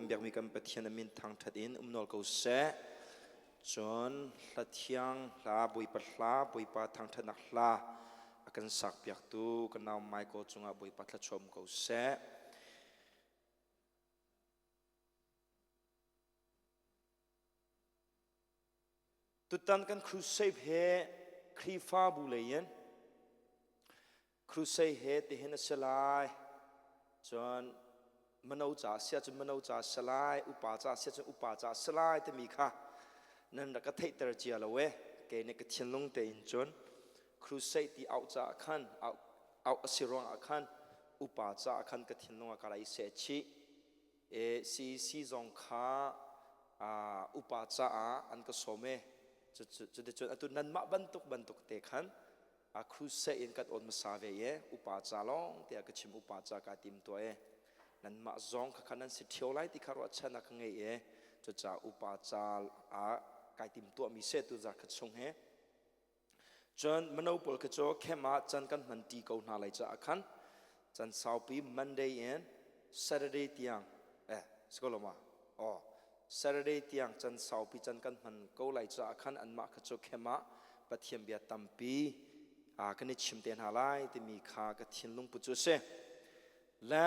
kan biakmi kan Pathian a min thangṭhat in um nawl ko seh. Cun hla thiang hla, Bawipa hla, Bawipa thangṭhatnak hla a kan sakpiaktu kan nau Michael cungah Bawipa thluachuah um ko seh. Tutan kan crusade he Khrihfabu lei in crusade he tihin a si lai. Cun mano ca si ahcun mano ca si lai, upa ca si ahcun upa ca si lai timi kha nan rak ka theihter cia lo e. Kei nih ka thinlung tein cun crusade ti auh caah khan auh a si ruangah khan upa caah khan ka thinlung ah ka rak i seh chih. CEC zong kha upa caah an ka sawm e. Cuticun atu nanmah bantuk bantuk te khan crusade in kan awn hmasa ve e. Upa ca lawng tiah ka chim upa ca kaa tim tuah e. Nanmah zong kha khan nan si ṭhio lai ti kha ruahchannak ka ngei e. Cucaah upa ca ah kai tim tuahmi se tu zarh khat chung he. Cun mino pawl khi cu camp ah can kan hman ṭi ko hna lai caah khan can saupi Monday in Saturday tiang eh si ko lo ma? Aw Saturday tiang can saupi can kan hman ko lai caah khan anmah kha cu camp ah Pathian bia tampi kan i chim te hna lai timi kha ka thinlung put cu a si. Le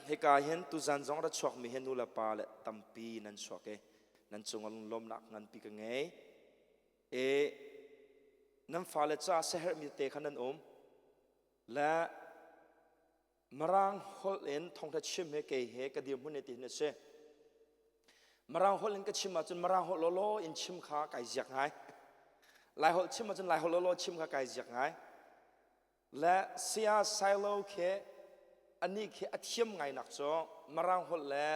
hika hin tuzan zong ra chuakmi hi nu le pa le tampi nan chuak i nan cungah lunglawmnak nganpi ka ngei. E nan fale ca siaherhmi tete kha nan um le Mirang holh in thawngtha chim he kei he ka dirhmun he ti hin a si. Mirang holh in ka chim ahcun Mirang holh lawlaw in chim kha kai ziak ngai. Lai holh chim ahcun Lai holh lawlaw chim kha kai ziak ngai. Le saya Silo khi anih khi a thiam ngainak cu Mirang holh le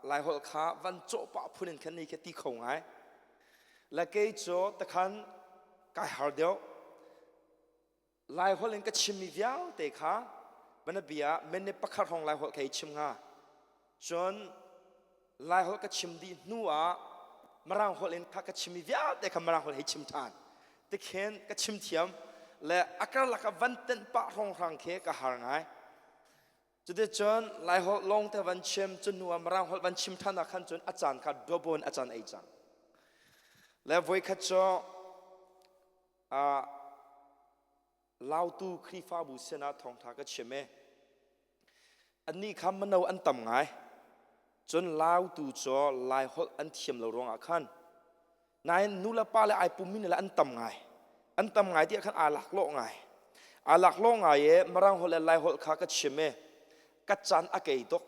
Lai holh kha van cawh pah phun in khan ni khi ti kho ngai. Le kei cu takhan kai har deuh. Lai holh in ka chimmi vialte kha bia minute pakhat hrawng Lai holh kha i chim hnga. Cun Laiholh ka chim dih hnu ah Mirang holh in kha ka chimmi vialte kha Mirang holh hei chim ṭhan. Tikhin ka chim thiam le a karlak ah van tenh pah hrawnghrang khi ka har ngai. Cuticun Laiholh lawng te van chim, cu hnu ah Mirang holh van chim ṭhan ah khan cun a caan kha double in a caan ei cang. Le voikhat cu ah Lautu Khrihfabu sinah thawngṭha ka chim i annih kha mino an tam ngai. Cun Lautu cu Laiholh an thiam lo ruangah khan nain nu le pa le ai pummi le an tam ngai. An tam ngai tiah khan aa laklawh ngai. Aa laklawh ngai i Mirang holh le Laiholh kha ka chim i ka caan a kei tuk.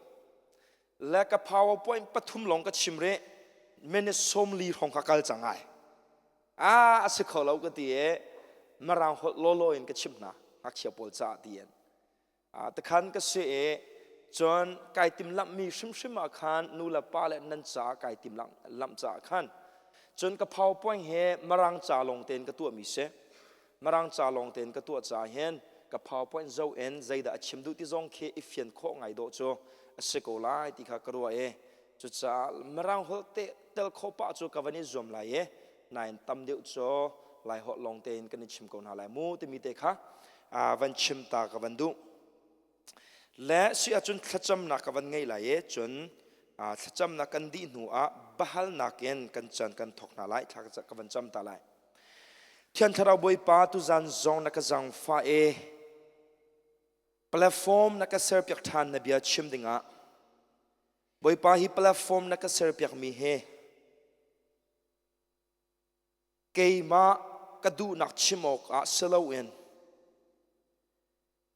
Le ka PowerPoint pathum lawng ka chim rih. Minute 40 hrawng kha kal cang ai. A a si kho lo ka ti i Mirang holh lawlaw in ka chimh hna ngakchia pawl caah tiin. Tikhan ka si i cun kai timhlamhmi hrimhrim ah khan nu le pa le nan caah kai timhlamh caah khan cun ka PowerPoint he Mirang ca lawng tein ka tuahmi si. Mirang ca lawng tein ka tuah caah hin ka PowerPoint zoh in zeidah a chim duh ti zong khi i fian khawh ngai dawh cu a si ko lai ti kha ka ruah i Cucaah Mirang holh te tel khawh pah cu ka van i zuam lai i nain tam deuh cu Lai holh lawng tein kan i chim ko hna lai mu timi te kha van chim ta ka van duh. Le si ahcun thlacamnak ka van ngei lai i cun thlacamnak kan dih hnu ah bahalnak in kan chan kan thawk hna lai thla ka van cam ta lai. Thiang Thlarau Bawipa tuzan zong na ka zangfah i platform na ka serpiak ṭhan na bia chim dingah Bawipa hi platform na ka serpiakmi he keimah ka duhnak chim awkah si loin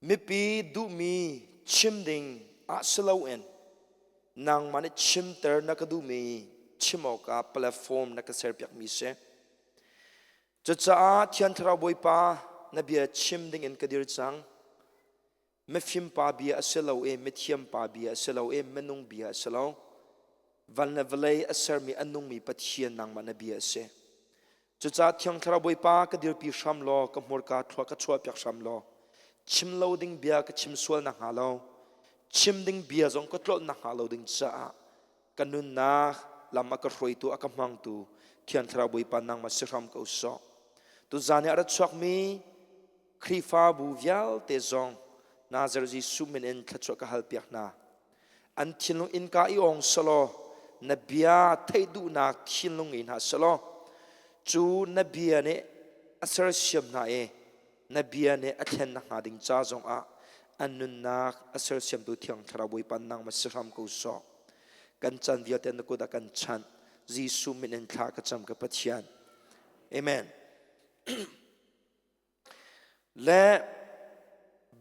mipi duhmi chim ding ah si loin nangmah nih chimter na ka duhmi chim awkah platform na ka serpiakmi si. Cucaah Thiang Thlarau Bawipa na bia chim dingin ka dir cang. Mifim pa bia a si lo i mithiam pa bia a si lo i minung bia a si lo. Van le vawlei a sermi a nungmi Pathian nangmah na bia a si. Cucaah Thiang Thlarau Bawipa ka dirpi hram law ka hmurka thlua ka chuahpiak hram law chim lo ding bia ka chim sual nakhnga lo chim ding bia zong ka tlolh nakhnga lo ding caah ka nunnak lam a ka hruaitu a ka hmangtu Thiang Thlarau Bawipa nangmah si hram ko sawh. Tuzan i a ra chuakmi Khrihfabu vialte zong Nazareth Jesuh min in thluachuah ka halpiak hna. An thinlung innka i ong selaw na bia theih duhnak thinlung ngei hna selaw cu na bia nih a sersiam hna i na bia nih a thlen nakhnga ding ca zongah an nunnak a sersiamtu Thiang Thlarau Bawipa nangmah si hram ko sawh. Kan chan vialte na kut ah kan chanh. Jesuh min in thla ka cam ka Pathian. Amen. Le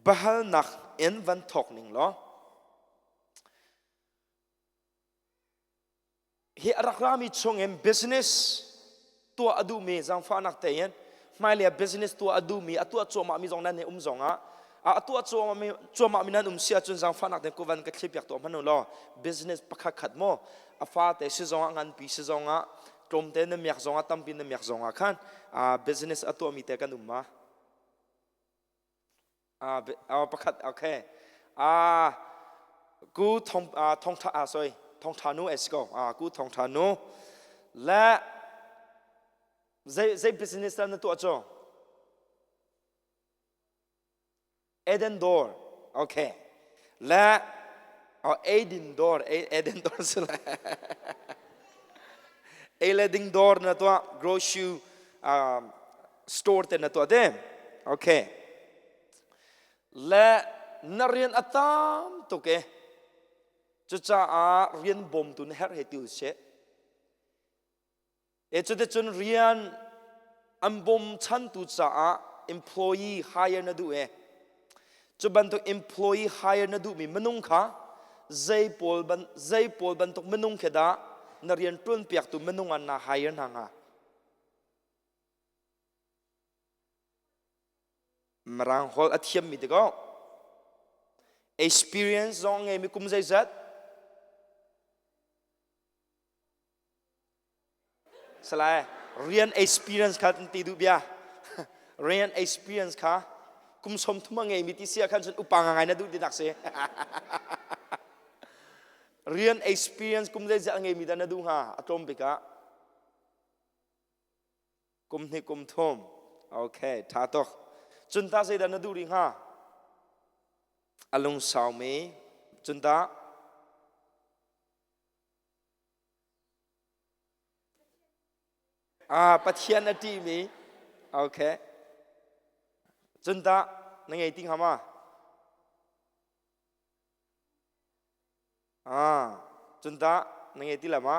bahalnak in van thawk ning law hi a rak rami chungin business tuah a duhmi zaangfahnak tein hmailei ah business tuah a duhmi a tuah cuahmahmi zong nan i um zongah a tuah cuahmahmi nan um si ahcun zaangfahnak tein kuvan ka thli piak tuah hmanh u law business pakhat khat maw a fate si zongah nganpi si zongah tlawmte na miak zongah tampi na miak zongah khan business a tuahmi te kan um ma Pakhat okay. Ku thong thong tha sorry thong tha nu es ko ku thong tha nu le zei zei business na tuah cu Eden door okay le oh Eden door Eden door si le Eleding door na tuah grocery store te na tuah te okay le na rian a tam tuk e cucaah rian bawmtu na herh he ti usih e cuticun rian an bawmchantu caah employee hire na duh e cu bantuk employee hire na duhmi minung kha zei pawl ban zei pawl bantuk minung khi dah na rian tuan piaktu minung ah na hire hna hnga Mirang holh a thiammi tikaw experience zong ngeimi kum zeizat Salai rian experience kha ti duh bia rian experience kha kum 30 a ngeimi ti si ah khan cun upa ngai na duh ti nak si rian experience kum zeizat a ngeimi dah na duh hnga a tlawm bik ah Kum hnih kum thum. Okay, tha tuk. Cun ta zeidah na duh rih hnga? A lungsaumi. Cun ta Ah, Pathian a ṭihmi. Okay. Cun ta na ngei ti hnga ma? Ah, cun ta na ngei ti la ma?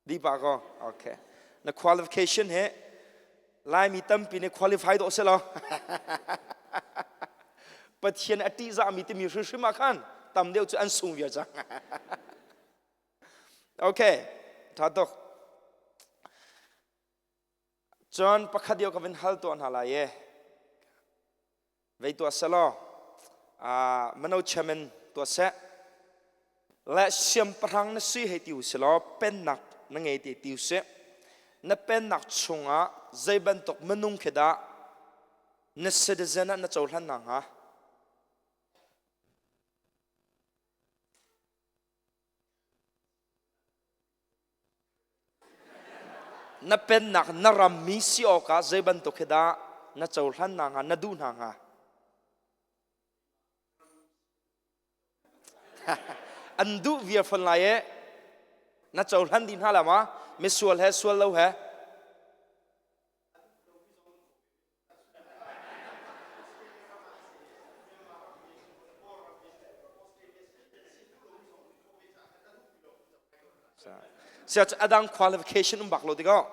Di pah ko. Okay. Na qualification he Laimi tampi nih qualify dawh si lo. Pathian a ṭihzahmi timi hrimhrim ah khan tam deuh cu an sung viar cang. okay. Ṭha tuk. Cun pakhat deuh ka vin hal tuah hna lai e. Vei tuah selaw mano chairman tuah seh. Le siangpahrang na si hei ti u silaw pennak na ngei te ti u sih. Na pennak chungah zei bantuk minung khi dah na citizen ah na cohlan na hnga? Na pennak na rammi si awkah zei bantuk hi dah na cohlan hna hnga, na duh hna hnga? An duh viar fon lai e. Na cohlan dih hna la ma? Misual he sual lo he? Sia cu adang qualification um bak lo tikah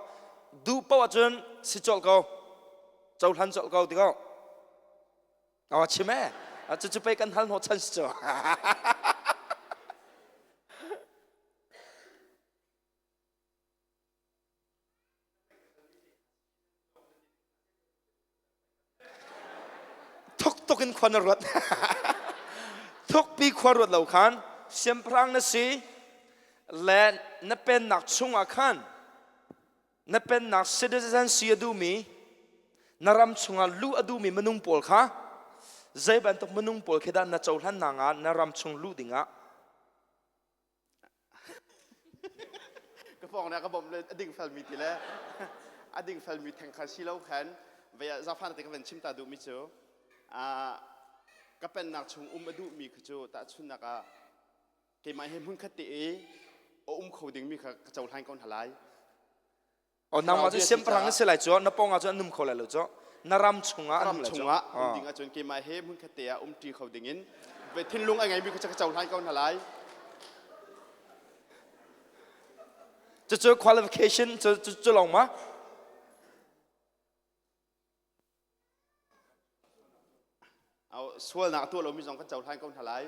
duh paoh ahcun si colh ko cohlan colh ko tikah aw chim e cucu pei kan hal hnawh chan si cu Thuk tuk in khua na ruat. Thukpi khua ruat lo khan siangpahrang na si le na pennak chungah khan na pennak citizen si a duhmi na ram chungah luh a duhmi minung pawl kha zei bantuk minung pawl khi dah na cohlan hna nga na ram chung luh dingah Ka pawng nih a ka bawmh le a dingfelmi ti le a dingfelmi theng kha si lo khan vei ah zafan te ka van chim ta duhmi cu. Ka pennak chung um a duhmi kha cu tahchunhnak ah keimah he hmunkhat te i a um kho dingmi kha ka cohlan ko hna lai. O nangmah cu siangpahrang na si lai cu na pawng ah cun an um kho lai lo cu na ram chungah an ram um lai cu. Chungah um ding ahcun keimah he hmunkhat te ah umṭi kho dingin thinlung a ngeimi kha ka cohlan ko hna lai. Cucu qualification cu cu lawng ma? Sualnak a tuah lomi zong kan cohlan ko hna lai.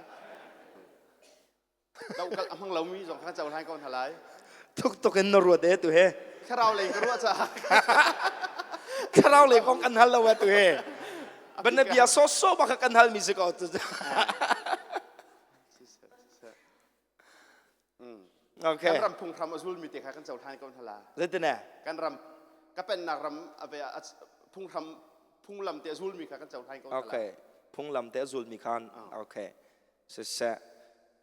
Dohkalh a hmang lomi zong kan cohlan ko hna lai. Thuk tuk in na ruat e tu he. Thlarau lei ka ruah caah. Thlarau lei kong kan hal lo e tu he. Ban bia so so bak kan hal mi si ko. Okay. Kan ram phunghram a zulmi te kha kan cohlan ko hna la. Zeitin eh? Kan ram ka pennak ram a ve phunghram phunglam te a zulmi kha kan cohlan ko hna la. Okay. Phunglam te a zulmi khan okay. Siseh.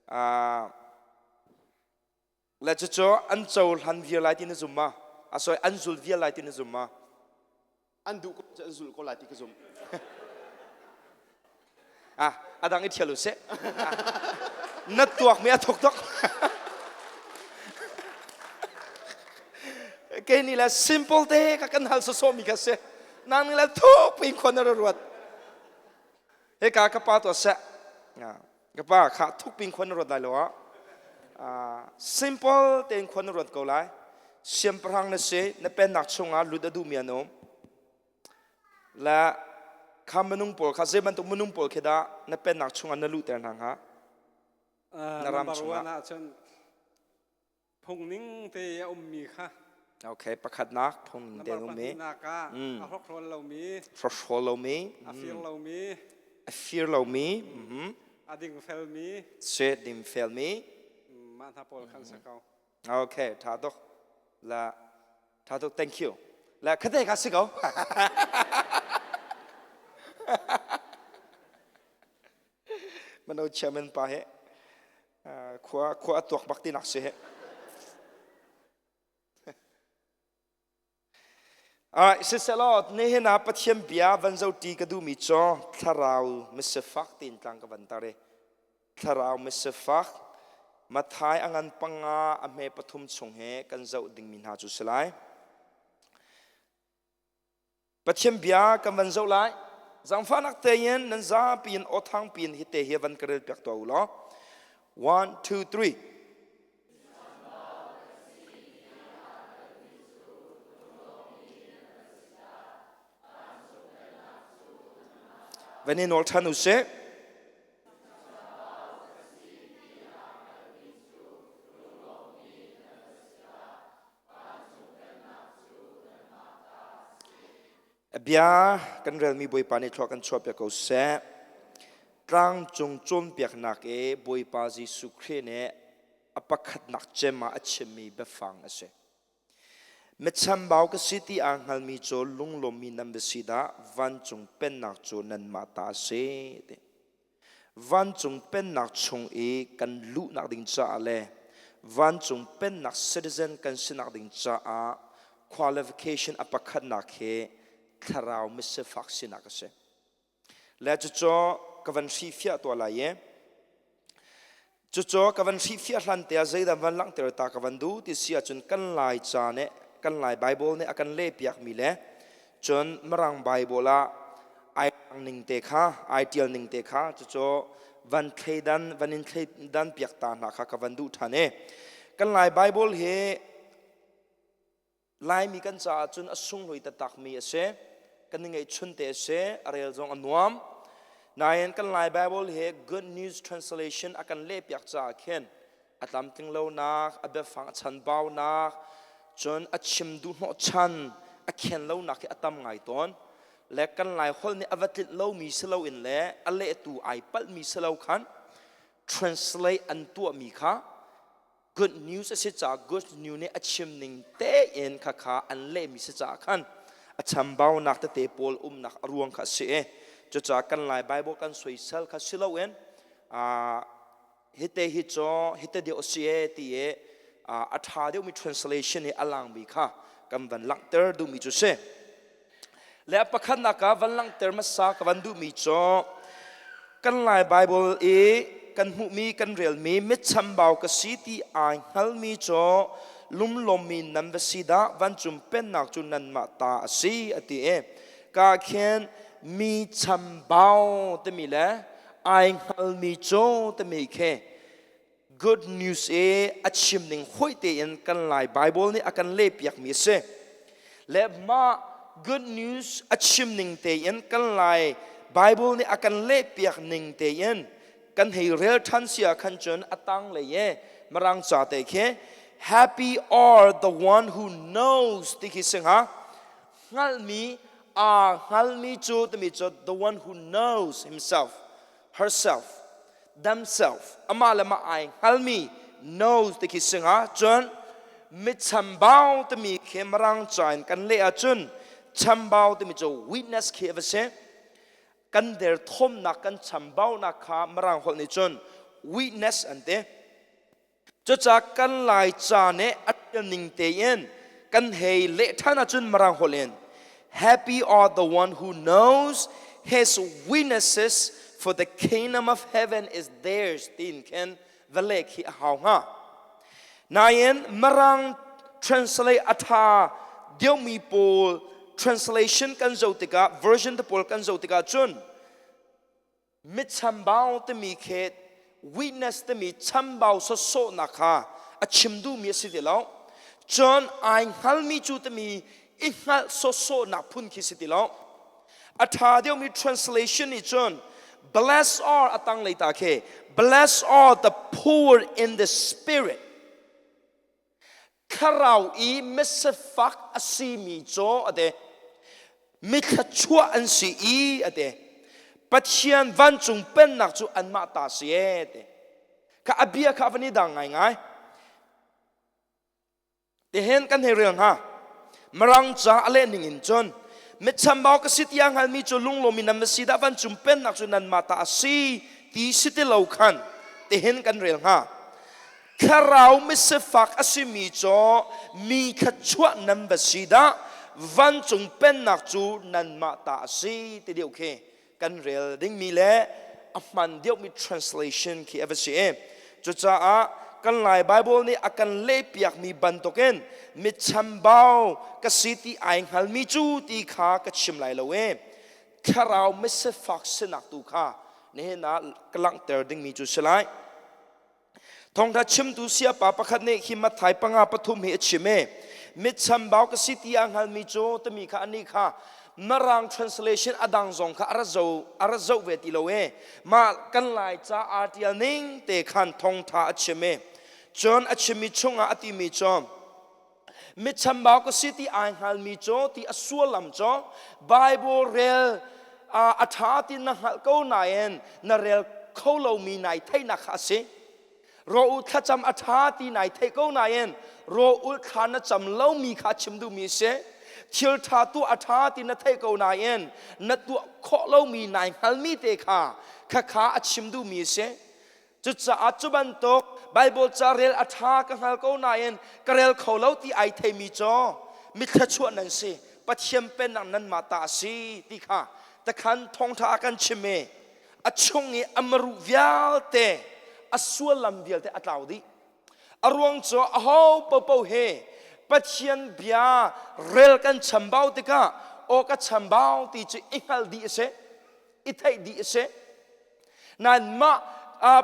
Uh, le cucu an cohlan vial lai ti na zum ma? A sorry, an zul vial lai ti na zum ma? An duh ko an zulh ko lai ti ka zumh. Ah, a dang i thial u sih. Na tuak mi a thuk tuk. Kei nih le simple te ka kan hal sawsawh mi kha si. Nang nih le thuk pin khon na ruat. Hika ka pa tuah seh. Ka pa kha thuk pin khon na ruat lai lo ah. Simple tein khon na ruat ko lai. Siangpahrang na si, na pennak chungah lut a duhmi an um. Le kha minung pawl kha zei bantuk minung pawl khi dah na pennak chungah na luhter hna hnga? Na ram Number chungah. one ahcun phungning te a ummi kha. Okay, pakhatnak phungning te Number ummi. pahnihnak ah a hrokhrawl lomi, Hrokhrawl lomi. a fir lomi, A fir lomi. A dingfelmi. Se dingfelmi. Mah hna pawl khan si ko. Okay, tha tuk. La tha tuk thank you. La khate kha si ko. Mano chairman pa he khua khua tuak bak ti nak si he. Alright, siselaw nihin ah Pathian bia van zohṭi ka duhmi cu thlarau misifak tiin tlang ka van tar i thlarau misifak Matthai a ngan panga a hme pathum chung he kan zoh dingmi hna cu si lai. Pathian bia kan van zoh lai. Zangfahnak tein nan zapi in aw thangpi in hi te hi van ka rel piak tuah u law. 1 2 3 Van i nawl ṭhan u sih. A bia kan relmi Bawipa nih thlua kan chuahpiak ko seh. Tlangcung cawnpiaknak i Bawipa Jesuh Khrih nih a pakhatnak cem ah a chimmi biafang a si. Michambau ka si ti aa hngalmi cu lunglawmmi nan va si dah vancung pennak cu nanmah ta a si. Ti. Vancung pennak chung i kan luhnak ding caah le vancung pennak citizen kan sinak ding caah qualification a pakhatnak hi thlarau misifak sinak a si. Le cucu ka van hrifiah tuah lai i Cucu ka van hrihfiah hlan te ah zeidah van langhter ta ka van duh ti si ahcun kan Lai ca nih kan Lai Bible nih a kan lehpiakmi le cun Mirang Bible ah ai ning te kha ai tial ning te kha cucu van thleidan van in thleidan piak ta hna kha ka van duh ṭhan i kan Lai Bible hi Laimi kan caah cun a sunglawi taktakmi a si. Kan i ngeihchun te a si. A rel zong a nuam. Nain kan Lai Bible hi Good News Translation a kan lehpiak caah khin a tlamtling lonak, a biafang a chanbaunak, cun a chim duh hnawhchan a khen lonak hi a tam ngai tawn. Le kan Lai holh nih a va tlinh lomi si loin le a lehtu ai palhmi si lo khan translate an tuahmi kha Good news a si caah good news nih a chim ning tein khakha an lehmi si caah khan a chambaunak tete pawl umnak a ruang kha a si i cucaah kan Lai Bible kan soisel kha si loin hite hi cu hite deuh a si e ti i a ṭha deuhmi translation i a langmi kha kan van langhter duhmi cu si. Le a pakhatnak ah van langhter hmasa ka van duhmi cu. Kan Lai Baibal i kan hmuhmi kan relmi mitchambau ka si ti ai hngalmi cu lumlawmmi nan va si dah vancung pennak cu nanmah ta a si a ti i ka khin mi chambau timi le ai hngalmi cu timi khi good news i a chim ning hoi tein kan Lai Bible nih a kan lehpiakmi a si. Le mah good news a chim ning tein kan Lai Bible nih a kan lehpiak ning tein kan hei rel ṭhan si ah khan cun a tang lei e Mirang ca te khi happy are the one who knows ti khi si hnga hngalhmi aa hngalmi cu timi cu the one who knows himself herself themselves amah le mah ai hngalmi knows ti khi si hnga cun mitchambau timi khi mirang ca in kan leh ahcun chambau timi cu witness khi a va si kan derthawmnak kan chambaunak kha mirang holh nih cun witness an ti. Cucaah kan Laica nih a ṭial ning tein kan hei leh ṭhan ahcun Mirang holh in Happy are the one who knows his weaknesses for the kingdom of heaven is theirs tiin khin va leh khi a hau hnga. Nain Mirang translate a ṭha deuhmi pawl translation kan zoh tikah version te pawl kan zoh tikah cun Mitchambau timi khi witness timi chambau sawsawhnak kha a chim duhmi a si ti lo. Cun ai hngalmi cu timi i hngalh sawsawhnak phun khi si ti lo. A ṭha deuhmi translation nih cun bless are a tanglei ta khi bless are the poor in the spirit. Thlarau i misifak a simi cu a ti. Mithluachuah an si i a ti. Pathian vancung pennak cu anmah ta si e ti. Kha a bia kha a van i dang ngaingai. Tihin kan hei rel hnga. Mirang ca a leh ning in cun mitchambau ka si tiah hngalmi cu lunglawmi nan va si dah vancung pennak cu nanmah ta a si ti si ti lo khan tihin kan rel hnga. Thlarau misifak a simi cu mi thluachuah nan va si dah vancung pennak cu nanmah ta a si ti deuh khi kan rel dingmi le a hman deuhmi translation khi a va si i cucaah kan Lai Bible nih a kan lehpiakmi bantukin mitchambau ka si ti ai hngalmi cu ti kha ka chim lai lo i thlarau misifak sinak tu kha nihin ah ka langhter dingmi cu si lai. Thawngṭha chimtu siapa pakhat nih hi Matthai panga pathum hi a chim i mitchambau ka si ti a hngalmi cu timi kha anih kha Mirang translation a dang zong kha a ra zo a ra zoh ve ti lo e mah kan Lai ca aa ṭial ning te khan thawngṭha a chim i cun a chimmi chungah a timi cu mitchambau ka si ti ai hngalmi cu ti a sullam cu Bible rel a ṭha ti na hngalh ko nain na rel kho lomi nai theihnak kha a si. Raw thlacam a ṭha ti nai theih ko nain raw ul thla na cam lomi kha chim duhmi a si. Thil ṭha tuah a ṭha ti na theih ko nain na tuah khawh lomi nai hngalmi te kha khakha a chim duhmi a si. Cucaah cu bantuk Baibal ca rel a ṭha ka hngal ko nain ka rel kho lo ti ai theimi cu mithluachuah nan si. Pathian pennak nanmah ta a si ti kha takhan thawngṭha a kan chim i a chung i a maruh vialte a suallam vialte a tlau dih. A ruang cu aho paohpaoh he Pathian bia rel kan chambau tikah aw ka chambau ti cu i hngalh dih a si, i theih dih a si. Nain mah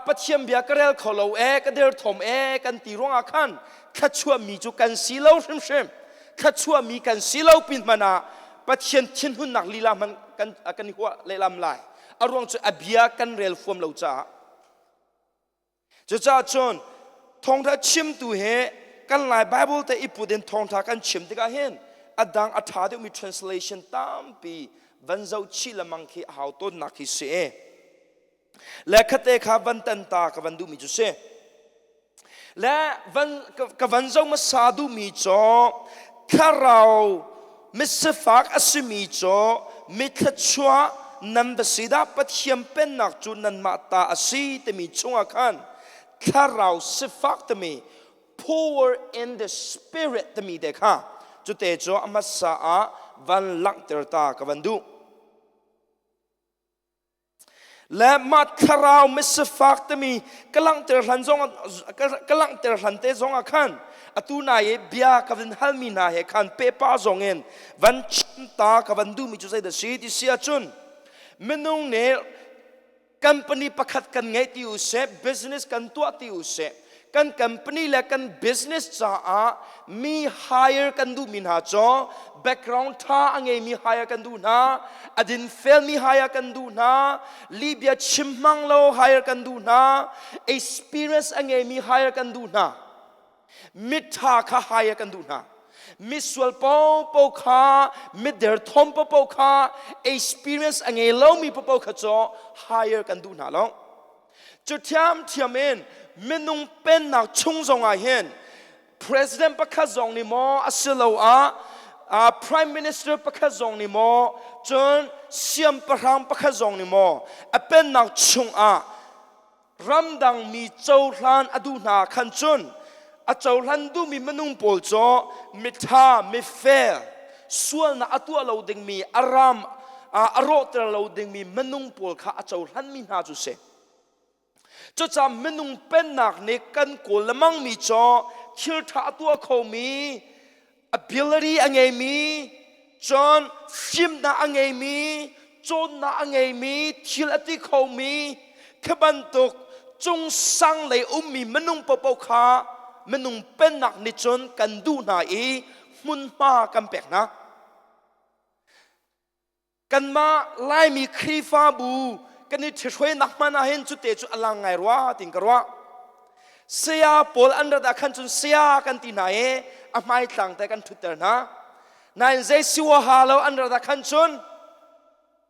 Pathian bia ka rel kho lo e, ka derthawm e kan ti ruangah khan thluachuahmi cu kan si lo hrimhrim. Thluachuahmi kan si lo pin hmanh ah Pathian thinhunnak lila hmanh kan kan i huah lehlam lai. A ruang cu a bia kan rel fuam lo caah. Cucaah cun thawngṭha chimtu he kan Lai Bible te i put in thawngṭha kan chim tikah hin a dang a ṭha deuhmi translation tampi van zoh chih lengmang khi a hau tawnnak khi si. Le khate kha van tan ta ka van duhmi cu si. Le van ka van zoh hmasa duhmi cu thlarau misifak a simi cu mithluachuah nan va si dah Pathian pennak cu nanmah ta a si timi chungah khan thlarau sifak timi poor in the spirit timi te kha cute cu a hmasa ah van langhter ta ka van duh. Le mah thlarau misifak timi ka langhter hlan zong ka langhter hlan te zong ah khan atu na i bia ka van halmi hna he khan pepa zong in van chim ta ka van duhmi cu zeidah si ti si ahcun minung nih company pakhat kan ngei ti u seh business kan tuah ti u seh kan company le kan business caah mi hire kan duhmi hna cu background tha a ngeimi hire kan duh hna a dinfelmi hire kan duh hna Libya chim hmang lo hire kan duh hna experience a ngeimi hire kan duh hna mitha kha hire kan duh hna misual popo kha miderthawm popo kha experience a ngei lomi popo kha cu hire kan duh hna lo Cu thiamthiam in minung pennak chung zongah hin president pakhat zong nih maw asiloah uh, prime minister pakhat zong nih maw cun siangpahrang pakhat zong nih maw a pennak chungah ramdang mi cohlan a duh hna khan cun a cohlan duhmi minung pawl cu mitha mifel sualnak a tuah lo dingmi a ram a rawhter lo dingmi minung pawl kha a cohlanmi hna cu si. Cucaah minung pennak nih kan kawl lemangmi cu thil ṭha a tuah khomi ability a ngeimi cun fimnak a ngeimi cawnnak a ngeimi thil a ti khomi khi bantuk cungsang lei ummi minung paohpaoh kha minung pennak nih cun kan duh hna i hmunhma kan pek hna. Kanmah Laimi Khrihfabu kan i ṭhihruainak hmanh ah hin cute cu a lang ngai rua tin ka ruah. Saya pawl an rat ah khan cun saya kan ti hna i a hmaitlang te kan ṭhutter hna. Nain zei siwaha lo an rat ah khan cun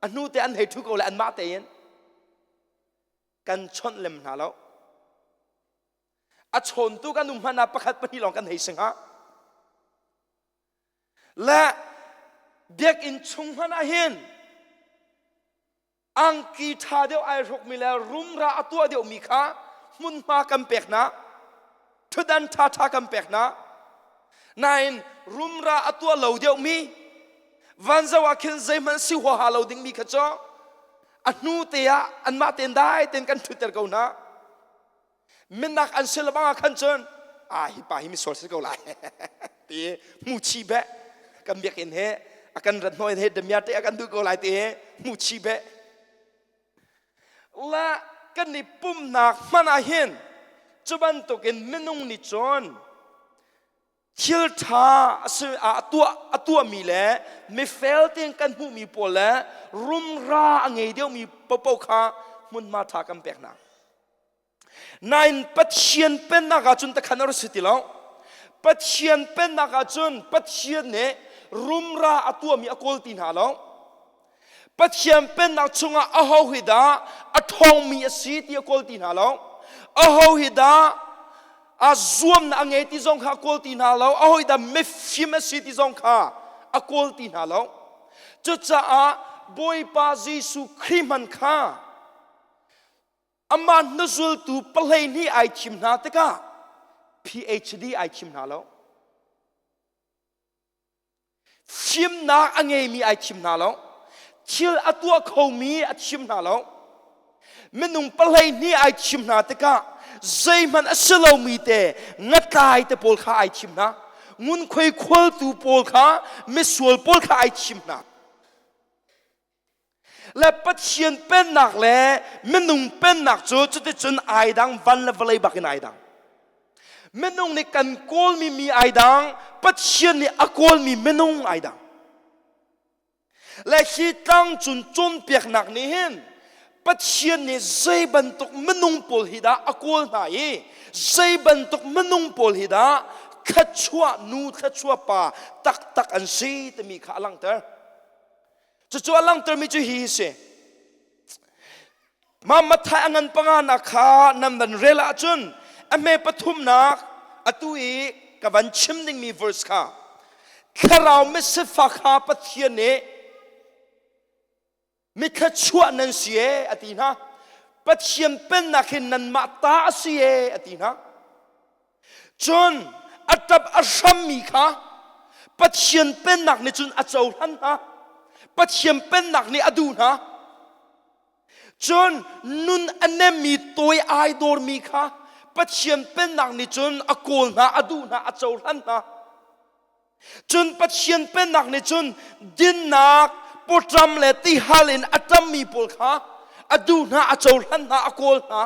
a hnu te an hei ṭhu ko le anmah tein kan chawnh lem hna lo. A chawntu kan um hmanh ah pakhat pahnih lawng kan hei si hnga. Le biakinn chung hmanh ah hin angki ṭha deuh ai hrukmi le rumra a tuah deuhmi kha hmunhma kan pek hna ṭhutdan ṭhaṭha kan pek hna nain rumra a tuah lo deuhmi vanzo ah khin zeihmanh si huaha lo dingmi kha cu a hnu te ah anmah tein dai tein kan ṭhutter ko hna minak an si lebang ah khan cun a hi pa hi misual si ko lai ti hmu chi beh kan biakinn he a kan rat hnawh he demia te a kan duh ko lai ti hmu chi beh la kan i pumnak hman ah hin cu bantukin minung nih cun thil ṭha a tuah a tuahmi le mifel tein kan hmuhmi pawl le rumra a ngei deuhmi paohpaoh kha hmunhma ṭha kan pek hna. Nain Pathian pennak ah cun takhan a rak si ti lo. Pathian pennak ah cun Pathian nih rumra a tuahmi a kawl ti hna lo. Pathian pennak chungah aho hi dah a ṭhawngmi a si ti a kawl ti hna lo. Aho hi dah a zuamnak a ngei ti zong kha a kawl ti hna lo. Aho hi dah mifim a si ti zong kha a kawl ti hna lo. Cucaah Bawipa Jesuh Khrih hmanh kha amah hnuzultu pahleihnih ai thim hna tikah PhD ai thim hna lo. Fimnak a ngeimi ai thim hna lo. Thil a tuah khomi a thim hna lo. Minung pahleihnih ai thim hna tikah zeihmanh a si lomi te ngatlai te pawl kha ai thim hna. Ngunkhuai khualtu pawl kha misual pawl kha ai thim hna. Le Pathian pennak le minung pennak cu cuticun ai dang van le vawlei bak in ai dang. Minung nih kan kawlmi mi ai dang, Pathian nih a kawlmi minung ai dang. Le hi tlang cun cawnpiaknak nih hin Pathian nih zei bantuk minung pawl hi dah a kawl hna i zei bantuk minung pawl hi dah thluachuah nu thluachuah pa taktak an si timi kha a langhter. Cucu a langhtermi cu hi si. Mah Matthai a ngan panganak kha nan van rel ahcun a hme pathumnak atu i ka van chim dingmi verse kha thlarau misifak kha Pathian nih mithluachuah nan si e a ti hna. Pathian pennak hi nanmah ta a si e a ti hna. Cun a ṭap a hrammi kha Pathian pennak nih cun a cohlan hna. Pathian pennak nih a duh hna. Cun nun a nemmi tawi ai dawrmi kha Pathian pennak nih cun a kawl hna, a duh hna, a cohlan hna. Cun Pathian pennak nih cun dinnak, pawṭam le tihal in a ṭammi pawl kha a duh hna, a cohlan hna, a kawl hna.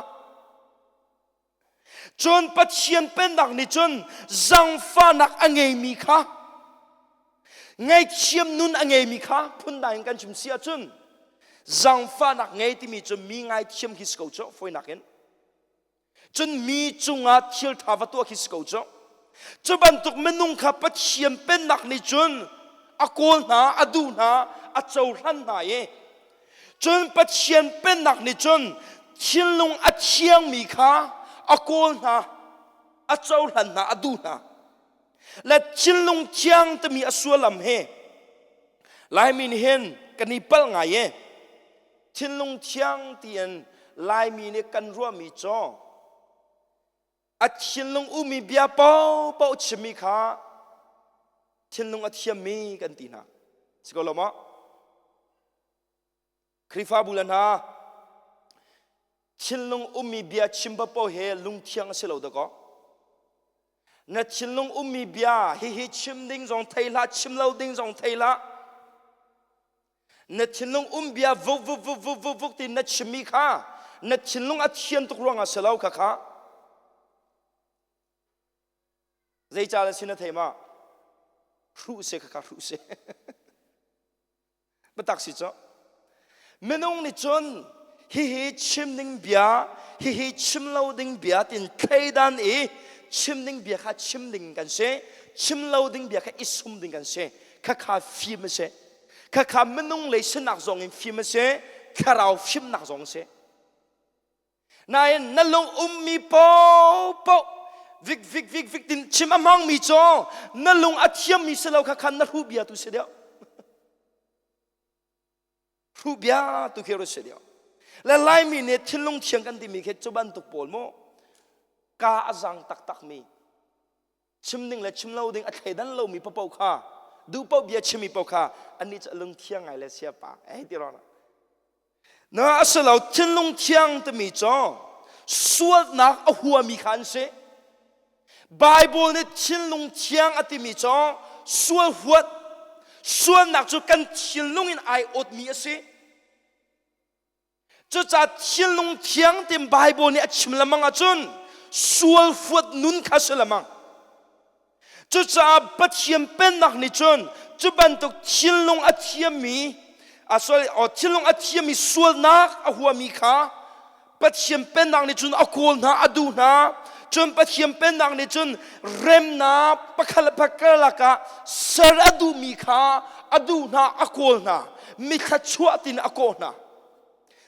Cun Pathian pennak nih cun zangfahnak a ngeimi kha ngaihthiam nun a ngeimi kha phundang in kan chim si ahcun zangfahnak ngei timi cu mi ngaithiam khi si ko cu fawinak in cun mi cungah thil ṭha va tuah khi si ko cu cu bantuk minung kha Pathian pennak nih cun a kawl hna a duh hna a cohlan hna i Cun Pathian pennak nih cun thinlung a thiangmi kha a kawl hna, a cohlan hna, a duh hna. Le thinlung thiang timi a sullam hi Laimi nih hin kan i palh ngai i thinlung thiang tiin Laimi nih kan ruahmi cu a thinlung ummi bia paohpaoh chimmi kha thinlung a thiammi kan ti hna. Si ko lo maw? Khrihfabu le hna thinlung ummi bia chim paoh he lungthiang a si lo dakaw. Na thinlung ummi bia hihi chim ding zong thei hlah, chim lo ding zong thei hlah. Na thinlung um bia vuk vuk vuk vuk vuk vuk ti na chimmi kha na thinlung a thian tuk ruangah si lo kha kha. Zeicah na sin na thei ma? Hruh si kha kha hruh si. Biatak si cu. Minung nih cun hihi chim ding bia, hihi chim lo ding bia tin thleidan i chim ding bia kha chim ding kan si, chim lo ding bia kha i sum ding kan si. Khakha fim a si. Khakha minung lei sinak zong in fim a si, thlarau fimnak zong a si. Nain na lung ummi paohpaoh vik vik vik vik tin chim a hmangmi cu na lung a thiammi si lo kha khan na hruh bia tu si deuh. Hruh bia tu khi si deuh. Le Laimi nih thinlung thiang kan timi khi cu bantuk pawl mu ka a zang taktakmi chim ding le chim lo ding a thleidan lomi paoh kha duh paoh bia chimmi paoh kha annih cu a lung thiang ngai le siapa ei ti rawng Na a si lo thinlung thiang timi cu sualnak a huami kha an si. Bible nih thinlung thiang a timi cu sual huat sualnak cu kan thinlung in ai awtmi a si. Cucaah thinlung thiang tim Bible nih a chim lengmang ahcun sual huat nun kha si lengmang. Cucaah Pathian pennak nih cun cu bantuk thinlung a thiammi a sorry thinlung a thiammi sualnak a huami kha Pathian pennak nih cun a kawl hna a duh hna cun Pathian pennak nih cun remnak pakhat le pakhat karlak ah ser a duhmi kha a duh hna a kawl hna mithla chuah tin a kawh hna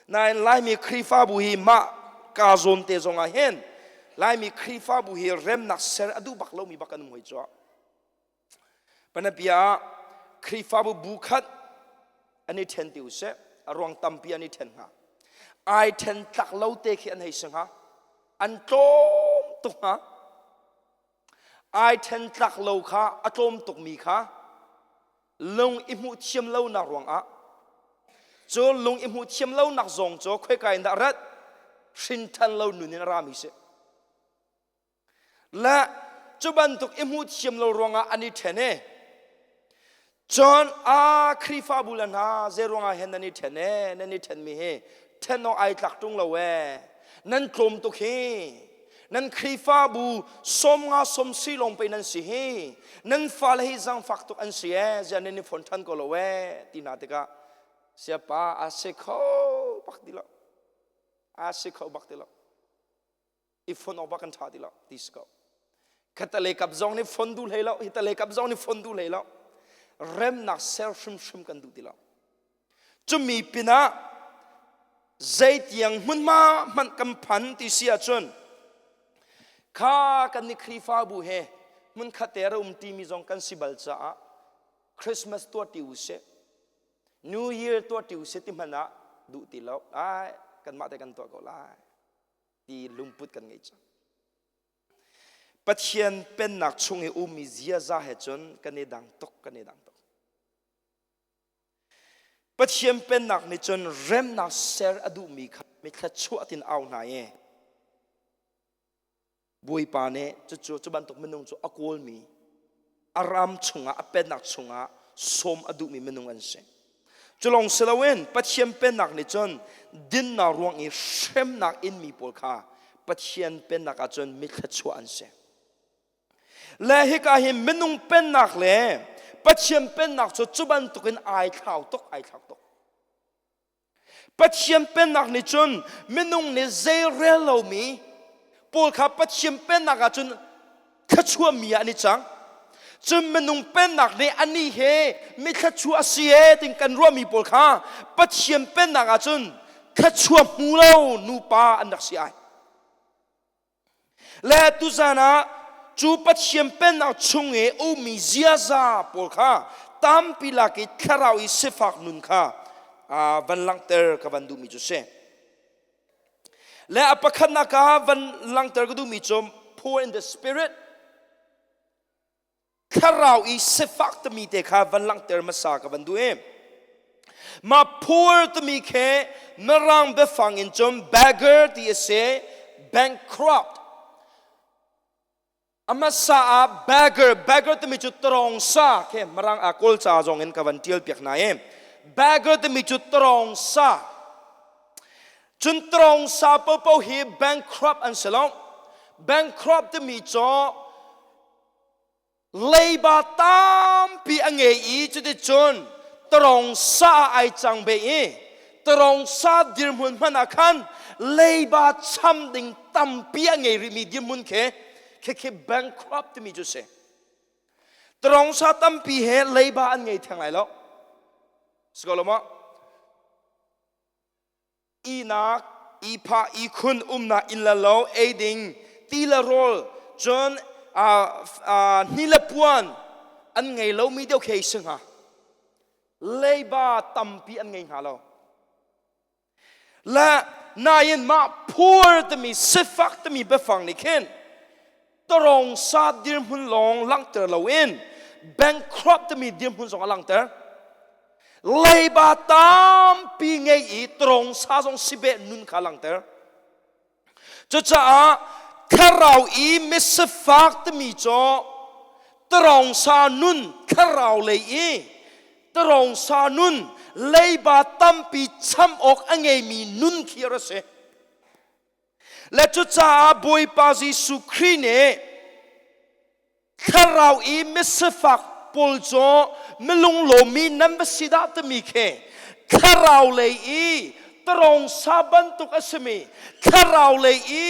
Nain Laimi Khrihfabu hi mah ka zawn te zong ah hin Laimi Khrihfabu hi remnak ser a duh bak lomi bak kan um hoi cu. Panapia ah Khrihfabu bu khat an i ṭhen ti usih a ruang tampi an i ṭhen hnga. Ai ṭhen tlak lo te khi an hei si hnga. An tlawm tuk hnga. Ai ṭhen tlak lo kha a tlawm tukmi kha lung i hmuh thiam lonak ruangah cu lung i hmuh thiam lonak zong cu khoika in dah rat hrin ṭhan lo nun in a rami si le cu bantuk i hmuh thiam lo ruangah an i ṭhen i cun a Khrihfabu le hna zei ruangah hen nan i ṭhen e nan i ṭhenmi hi ṭhen awk ai tlak ṭung lo e nan tlawm tuk hi Nan Khrihfabu 50 sawm si lawng pei nan si hi. Nan fale hi zaangfak tuk an si ee, ziah nan i fon ṭhan ko lo ee ti hna tikah siapa a si kho bak ti lo. A si kho bak ti lo. I fon awk bak kan ṭha ti lo ti si ko. Khatale kap zong nih fon duh hlei lo, hitale kap zong nih fon duh hlei lo. Remnak ser hrimhrim kan duh ti lo. Cumi pinah zeitiang hmunhma hmanh kan phan ti si ahcun kha kan nih Khrihfabu he hmunkhat te ra um timi zong kan si bal caah Christmas tuah ti usih New Year tuah ti usih ti hmanh ah duh ti lo ai kanmah te kan tuah ko lai ti lungput kan ngei cang. Pathian pennak chung i ummi ziaza he cun kan i dang tuk kan i dang tuk. Pathian pennak nih cun remnak ser a duhmi kha mithla tin au hna i Bawipa nih cucu cu bantuk minung cu a kawlmi a ram chungah a pennak chungah sawm a duhmi minung an si. Cu lawng si loin Pathian pennak nih cun dinnak ruang i hremnak inmi pawl kha Pathian pennak ah cun mithluachuah an si. Le hika hi minung pennak le Pathian pennak cu cu bantukin ai thlau tuk ai thlau tuk. Pathian pennak nih cun minung nih zeirel lomi pawl kha Pathian pennak ah cun thluachuahmi ah an i cang. Cun minung pennak nih anih he mi thluachuah a si ee tin kan ruahmi pawl kha Pathian pennak ah cun thluachuah hmu lo nupa an rak si ai. Le tuzan ah cu Pathian pennak chung i ummi ziaza pawl kha tampi lak i thlarau i sifak nun kha van langhter ka van duhmi cu si. Le a pakhatnak ah van langhter ka duhmi cu poor in the spirit Thlarau i sifak timi te kha van langhter hmasa ka van duh i mah poor timi khi mirang biafang in cun beggar ti a si bankrupt a hmasa ah beggar beggar timi cu tawngsa khi mirang ah kawl ca zong in ka van tial piak hna i beggar timi cu tawngsa cun tawngsa popo hi bankrupt an si lo bankrupt timi cu Leiba tampi a ngei i cuticun tarong sa ah ai cang ve i tarong sa dirhmun hmanh ah khan leiba cham ding tampi a ngei rihmi dirhmun khi khi bankrupt timi cu si. Tarong sa tampi he leiba an ngei theng lai lo. Si ko lo maw? Ihnak, ihphah, ihkhun, umnak inn le lo, ei ding, ti le rawl, cun hni le puan an ngei lomi deuh khi si hnga. Leiba tampi an ngei hnga lo. Le nain mah poor timi sifak timi biafang nih khin Tarong sa dirhmun lawng langhter loin bankrupt timi dirhmun zong a langhter. Leiba tampi ngei i tarong sa zong sibeh nun kha langhter. Cucaah thlarau i misifak timi cu tarong sa nun thlarau lei i tarong sa nun leiba tampi cham awk a ngeimi nun khi a si. Le cucaah Bawipa Jesuh Khrih nih thlarau i misifak pawl cu milunglawmmi nan va si dah timi khi thlarau lei i tarong sa bantuk a simi thlarau lei i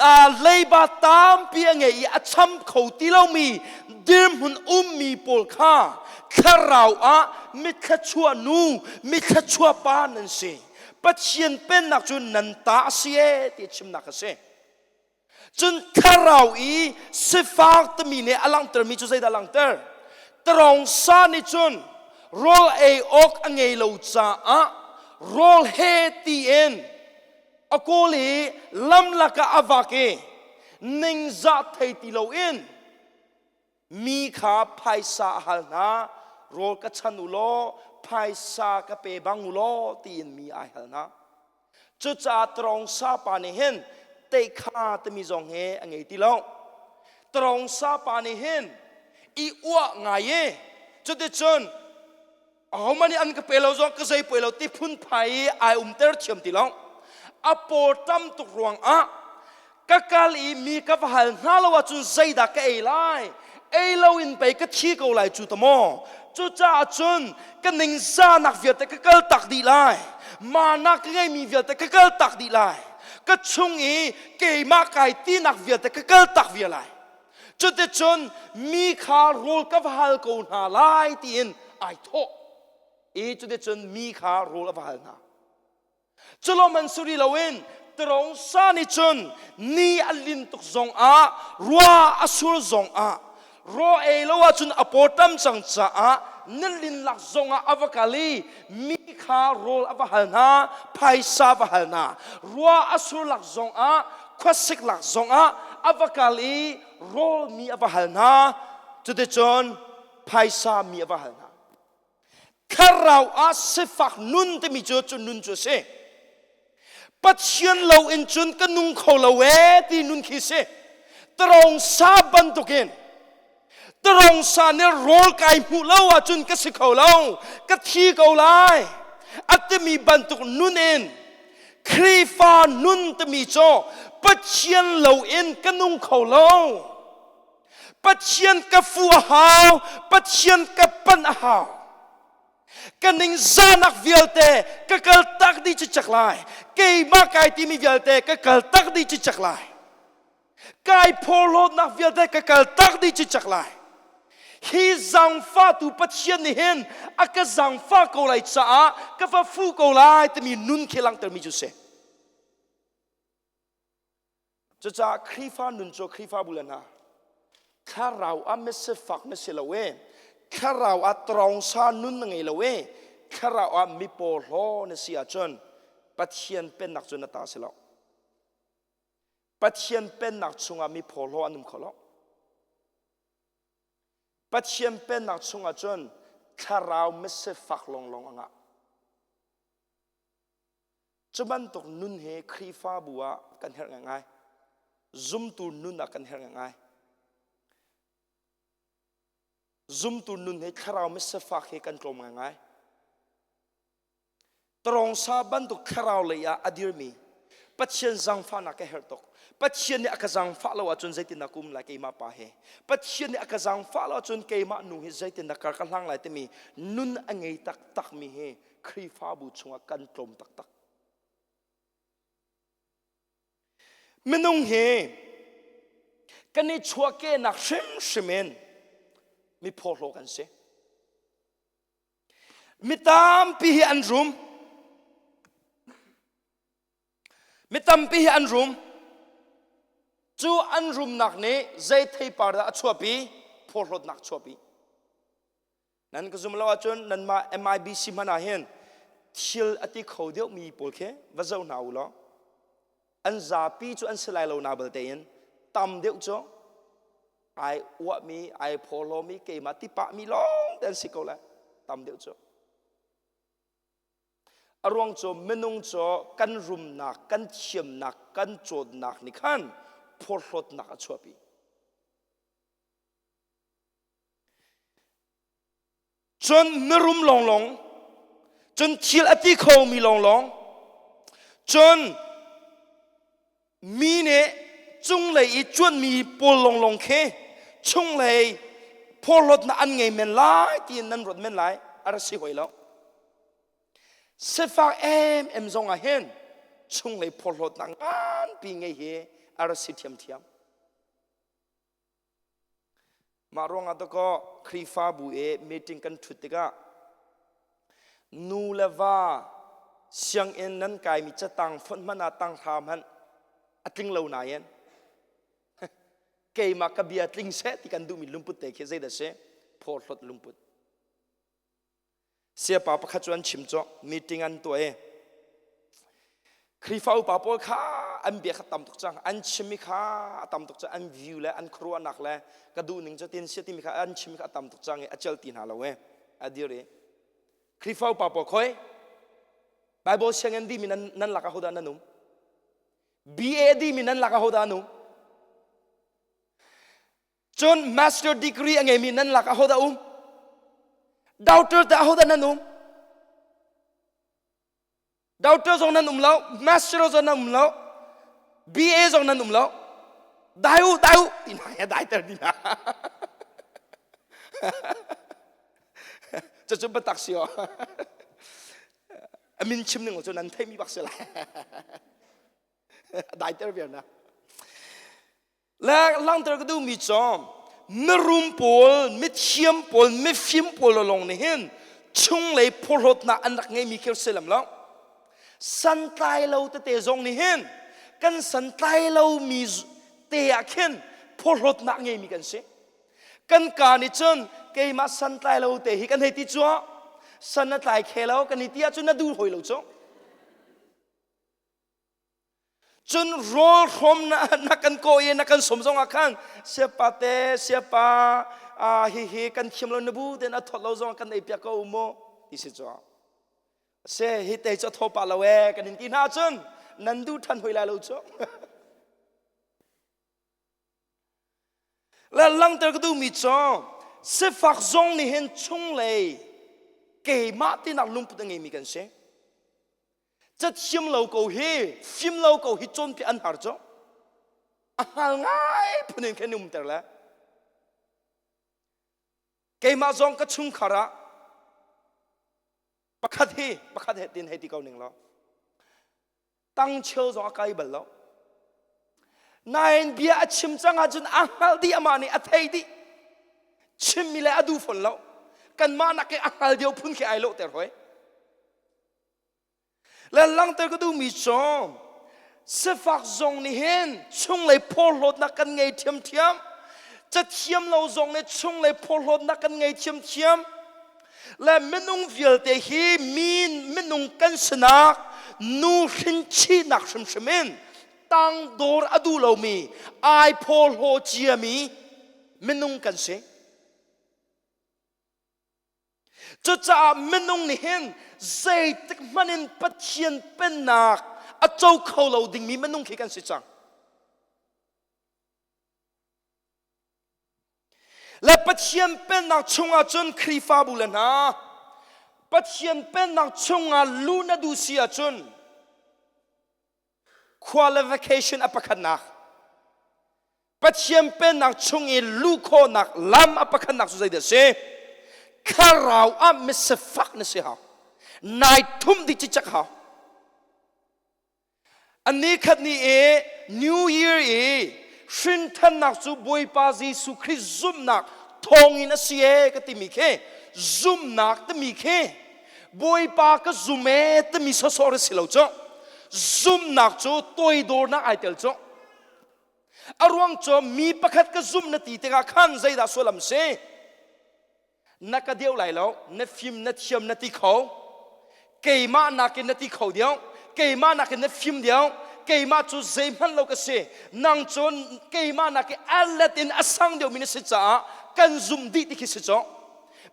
a leiba tampi a ngei i a cham kho ti lomi dirhmun ummi pawl kha thlarau ah mithlachuah nu mithlachuah pa nan si. Pathian pennak cu nan ta a si ee ti chimnak a si. Cun thlarau i sifak timi nih a langhtermi cu zeidah a langhter? Tarong sa nih cun rawl ei awk a ngei lo caah rawl he tiin a kawl i lam lakah a vak i ningzah thei ti loin Mi kha phaisa a hal hna, rawl ka chan u law phaisa ka pe bang u law tiin mi ai hal hna. Cucaah tarong sapa nih hin teikha timi zong hi a ngei ti lo. Tarong sapa nih hin i uah ngai i cuticun ahohmanh nih an ka pe lo zong ka zei poi lo ti phunphai i ai umter thiam ti lo a paw tam tuk ruangah ka kal i mi ka va hal hna lo ahcun zeidah ka ei lai ei lo in pei ka thi ko lai cu ta maw cucaah cun ka ningzahnak vialte ka kal tak dih lai manak ka ngeimi vialte ka kal tak dih lai ka chung i keimah kai tinak vialte ka kal tak vial lai Cuticun mi kha rawl ka va hal ko hna lai tiin ai thawh i cuticun mi kha rawl a va hal hna. Culawm si rih loin tarong sa nih cun ni a lin tuk zongah rua a sur zongah raw ei lo ahcun a paw tam cang caah nilin lak zongah a va kal i mi kha rawl a va hal hna phaisa va hal hna rua a sur lak zongah khuasik lak zongah a va kal i rawl mi a va hal hna cuticun phaisa mi a va hal hna. Thlarau ah sifak nun timi cu cu nun cu a si. Pathian lo in cun ka nung kho lo ee ti nun khi si. Tarong sa bantukin tarong sa nih rawl kai hmuh lo ahcun ka si kho lo, ka thi ko lai. A timi bantuk nun in Khrihfa nun timi cu Pathian lo in ka nung kho lo. Pathian ka fu a hau, Pathian ka panh a hau. Ka ningzahnak vialte ka kal tak dih cicak lai. Keimah kai timi vialte ka kal tak dih cicak lai. Kai phorhlawtnak vialte ka kal tak dih cicak lai. Hi zaangfahtu Pathian nih hin a ka zaangfah ko lai caah ka va fu ko lai timi nun khi langhtermi cu si. Cucaah Khrihfa nun cu Khrihfabu le hna thlarau ah misifak na si lo e thlarau ah trawngsa nun na ngei lo e thlarau ah miporhlaw na si ahcun Pathian pennak cu na ta si lo. Pathian pennak chungah mi phorhlaw an um kho lo. Pathian pennak chungah cun thlarau misifak lawnglawng a ngah. Cu bantuk nun hi Khrihfabu ah kan herh ngaingai. Zumtu nun ah kan herh ngaingai. Zumtu nun hi thlarau misifak hi kan tlawm ngaingai. Tarawngsa bantuk thlarau lei ah a dirmi Pathian zaangfahnak ka herh tuk. Pathian nih a ka zaangfah lo ahcun zeitindah ka um lai keimah pa he. Pathian nih a ka zaangfah lo ahcun keimah nu hi zeitindah kar ka hlang lai timi nun a ngei taktakmi hi Khrihfabu chungah kan tlawm taktak. Minung hi kan i chuahkehnak hrimhrim in mi phawhlaw kan si. Mi tampi hi an rum. Mi tampi hi an rum. Cu an rumnak nih zei theipar dah a chuahpi? Phawhlawtnak chuahpi. Nan ka zum lo ahcun nanmah MIBC hmanh ah hin thil a ti kho deuhmi pawl khi va zoh hna u law an zapi cu an si lai lo na balte in tam deuh cu ai uahmi ai phawhlawmi keimah ti pahmi lawng te an si ko lai tam deuh cu a ruang cu minung cu kan rumnak kan thiamnak kan cawnnak nih khan phorhlawtnak a chuahpi Cun mirum lawnglawng, cun thil a ti khomi lawnglawng, cun mi nih cunglei i cuanmi pawl lawnglawng khi chunglei phorhlawtnak an ngei men lai tiin nan ruat men lai a ra si hoi lo. Sifak emem zong ah hin chunglei phorhlawtnak nganpi ngei hi a ra si ṭhiamṭhiam. Mah ruangah dakaw Khrihfabu i meeting kan ṭhut tikah nu le va sianginn nan kaimi catang fonh hmanh ah tanghra hmanh a tling lo nain keimah ka bia tling seh ti kan duhmi lungput te khi zeidah si phawrhlawt lungput Siapa pakhat cu an chim cu meeting an tuah i Khrihfa upa pawl kha an bia kha tam tuk cang an chimmi kha a tam tuk cang an view le an khuaruahnak le ka duh ning cu tin sia timi kha an chimmi kha a tam tuk cang i a cel ti hna lo e a dir i Khrihfa upa pawl khoi Bible sianginn dimi nan nan lak ah hodah nan um BA dimi nan lak ah hodah an um Cun master degree a ngeimi nan lak ahodah um? Doctor teh ahodah nan um? Doctor zong nan um lo, master zong nan um lo, BA zong nan um lo. Dai u, dai u, ti hna ya dai ter ti hna. Cucu biatak si o. A min chim ning cu nan theimi bak si lai. Dai ter viar na. Le langhter ka duhmi cu mirum pawl, mithiam pawl, mifim pawl lawng nih hin chunglei phorhlawtnak an rak ngeimi khi si lam lo. Santlai lo tete zong nih hin kan santlai lomi te ah khin phorhlawtnak ngeimi kan si. Kan ka nih cun keimah santlai lo te hi kan hei ti cu san a tlai khe lo kan i ti ahcun na duh hoi lo cu. Cun rawl hrawm na, na kan kawh i na kan sawm zong ah khan siapa te siapa ah hihi kan thiam lo na bu ten a thawt lo zong kan ei piak ko u mu. ti si cu. Se hi te cu thaw pa lo e kan in ti hna cun nan duh than hoi lai lo cu. Le langter ka duhmi cu sifak zong nih hin chunglei keimah tinak lungput a ngeimi kan si. Cathiam lo ko hi, fim lo ko hi cawnpiak an har cu. A hngal ngai phun in khin umter le. Keimah zong ka chungkhar ah pakhat hi pakhat he tin hei ti ko ning law tangcheu zong a kai bal lo nain bia a chim cang ahcun a hngal dih amah nih a thei dih chimmi le a duh fawn lo kanmah nak i a hngal deuh phun khi ai lawhter hoi Le langhter ka duhmi cu sifak zong nih hin chunglei phorhlawtnak kan ngei ṭhiamṭhiam. Cathiam lo zong nih chunglei phorhlawtnak kan ngei ṭhiamṭhiam. Le minung vialte hi mi minung kan sinak nu hrinchihnak hrimhrim in tangdor a duh lomi ai phorhlaw ciami minung kan si. Cucaah minung nih hin zeitik hmanh in Pathian pennak a co kho lo dingmi minung khi kan si cang. Le Pathian pennak chungah cun Khrihfabu le hna Pathian pennak chungah luh na duh si ahcun qualification a pakhatnak Pathian pennak chung i luh khawhnak lam a pakhatnak cu zeidah a si? Thlarau ah misifak na si hau. Nai thum dih cicak hau. Ani khat ni i New Year i hrinthannak cu Bawipa Jesuh Khrih zumhnak thawngin a si e ka timi khi zumhnak timi khi Bawipa ka zum e timi sawsawh a si lo cu. Zumhnak cu toidornak ai tel cu. A ruang cu mi pakhat ka zumh na ti tikah khan zeidah sullam si? Na ka deuh lai lo, na fim na thiam na ti kho. Keimah nakin na ti kho deuh. Keimah nakin na fim deuh. Keimah cu zeihmanh lo ka si. Nang cu keimah nakin a let in a sang deuhmi na si caah kan zumh dih ti khi si cu.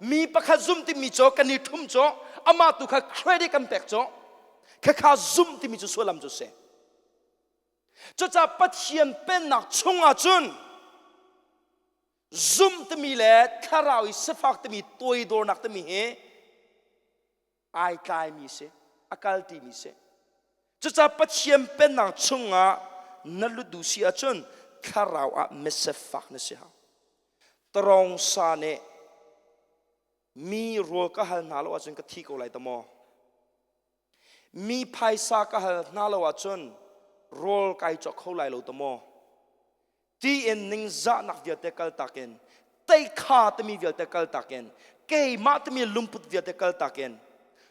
Mi pakhat zumh timi cu kan i ṭhum cu amah tu kha credit kan pek cu. Khakha zumh timi cu sullam cu si. Cucaah Pathian pennak chungah cun zumh timi le thlarau i sifak timi toidornak timi hi ai tlaimi si, a kalṭimi si. Cucaah Pathian pennak chungah na lut duh si ahcun thlarau ah misifak na si hau. Tarawng sa nih mi rawl ka hal hna lo ahcun ka thi ko lai ta maw? Mi phaisa ka hal hna lo ahcun rawl kai cawk kho lai lo ta maw? Tiin ningzahnak vialte kaltak in, teikha timi vialte kaltak in, keimah timi lungput vialte kaltak in,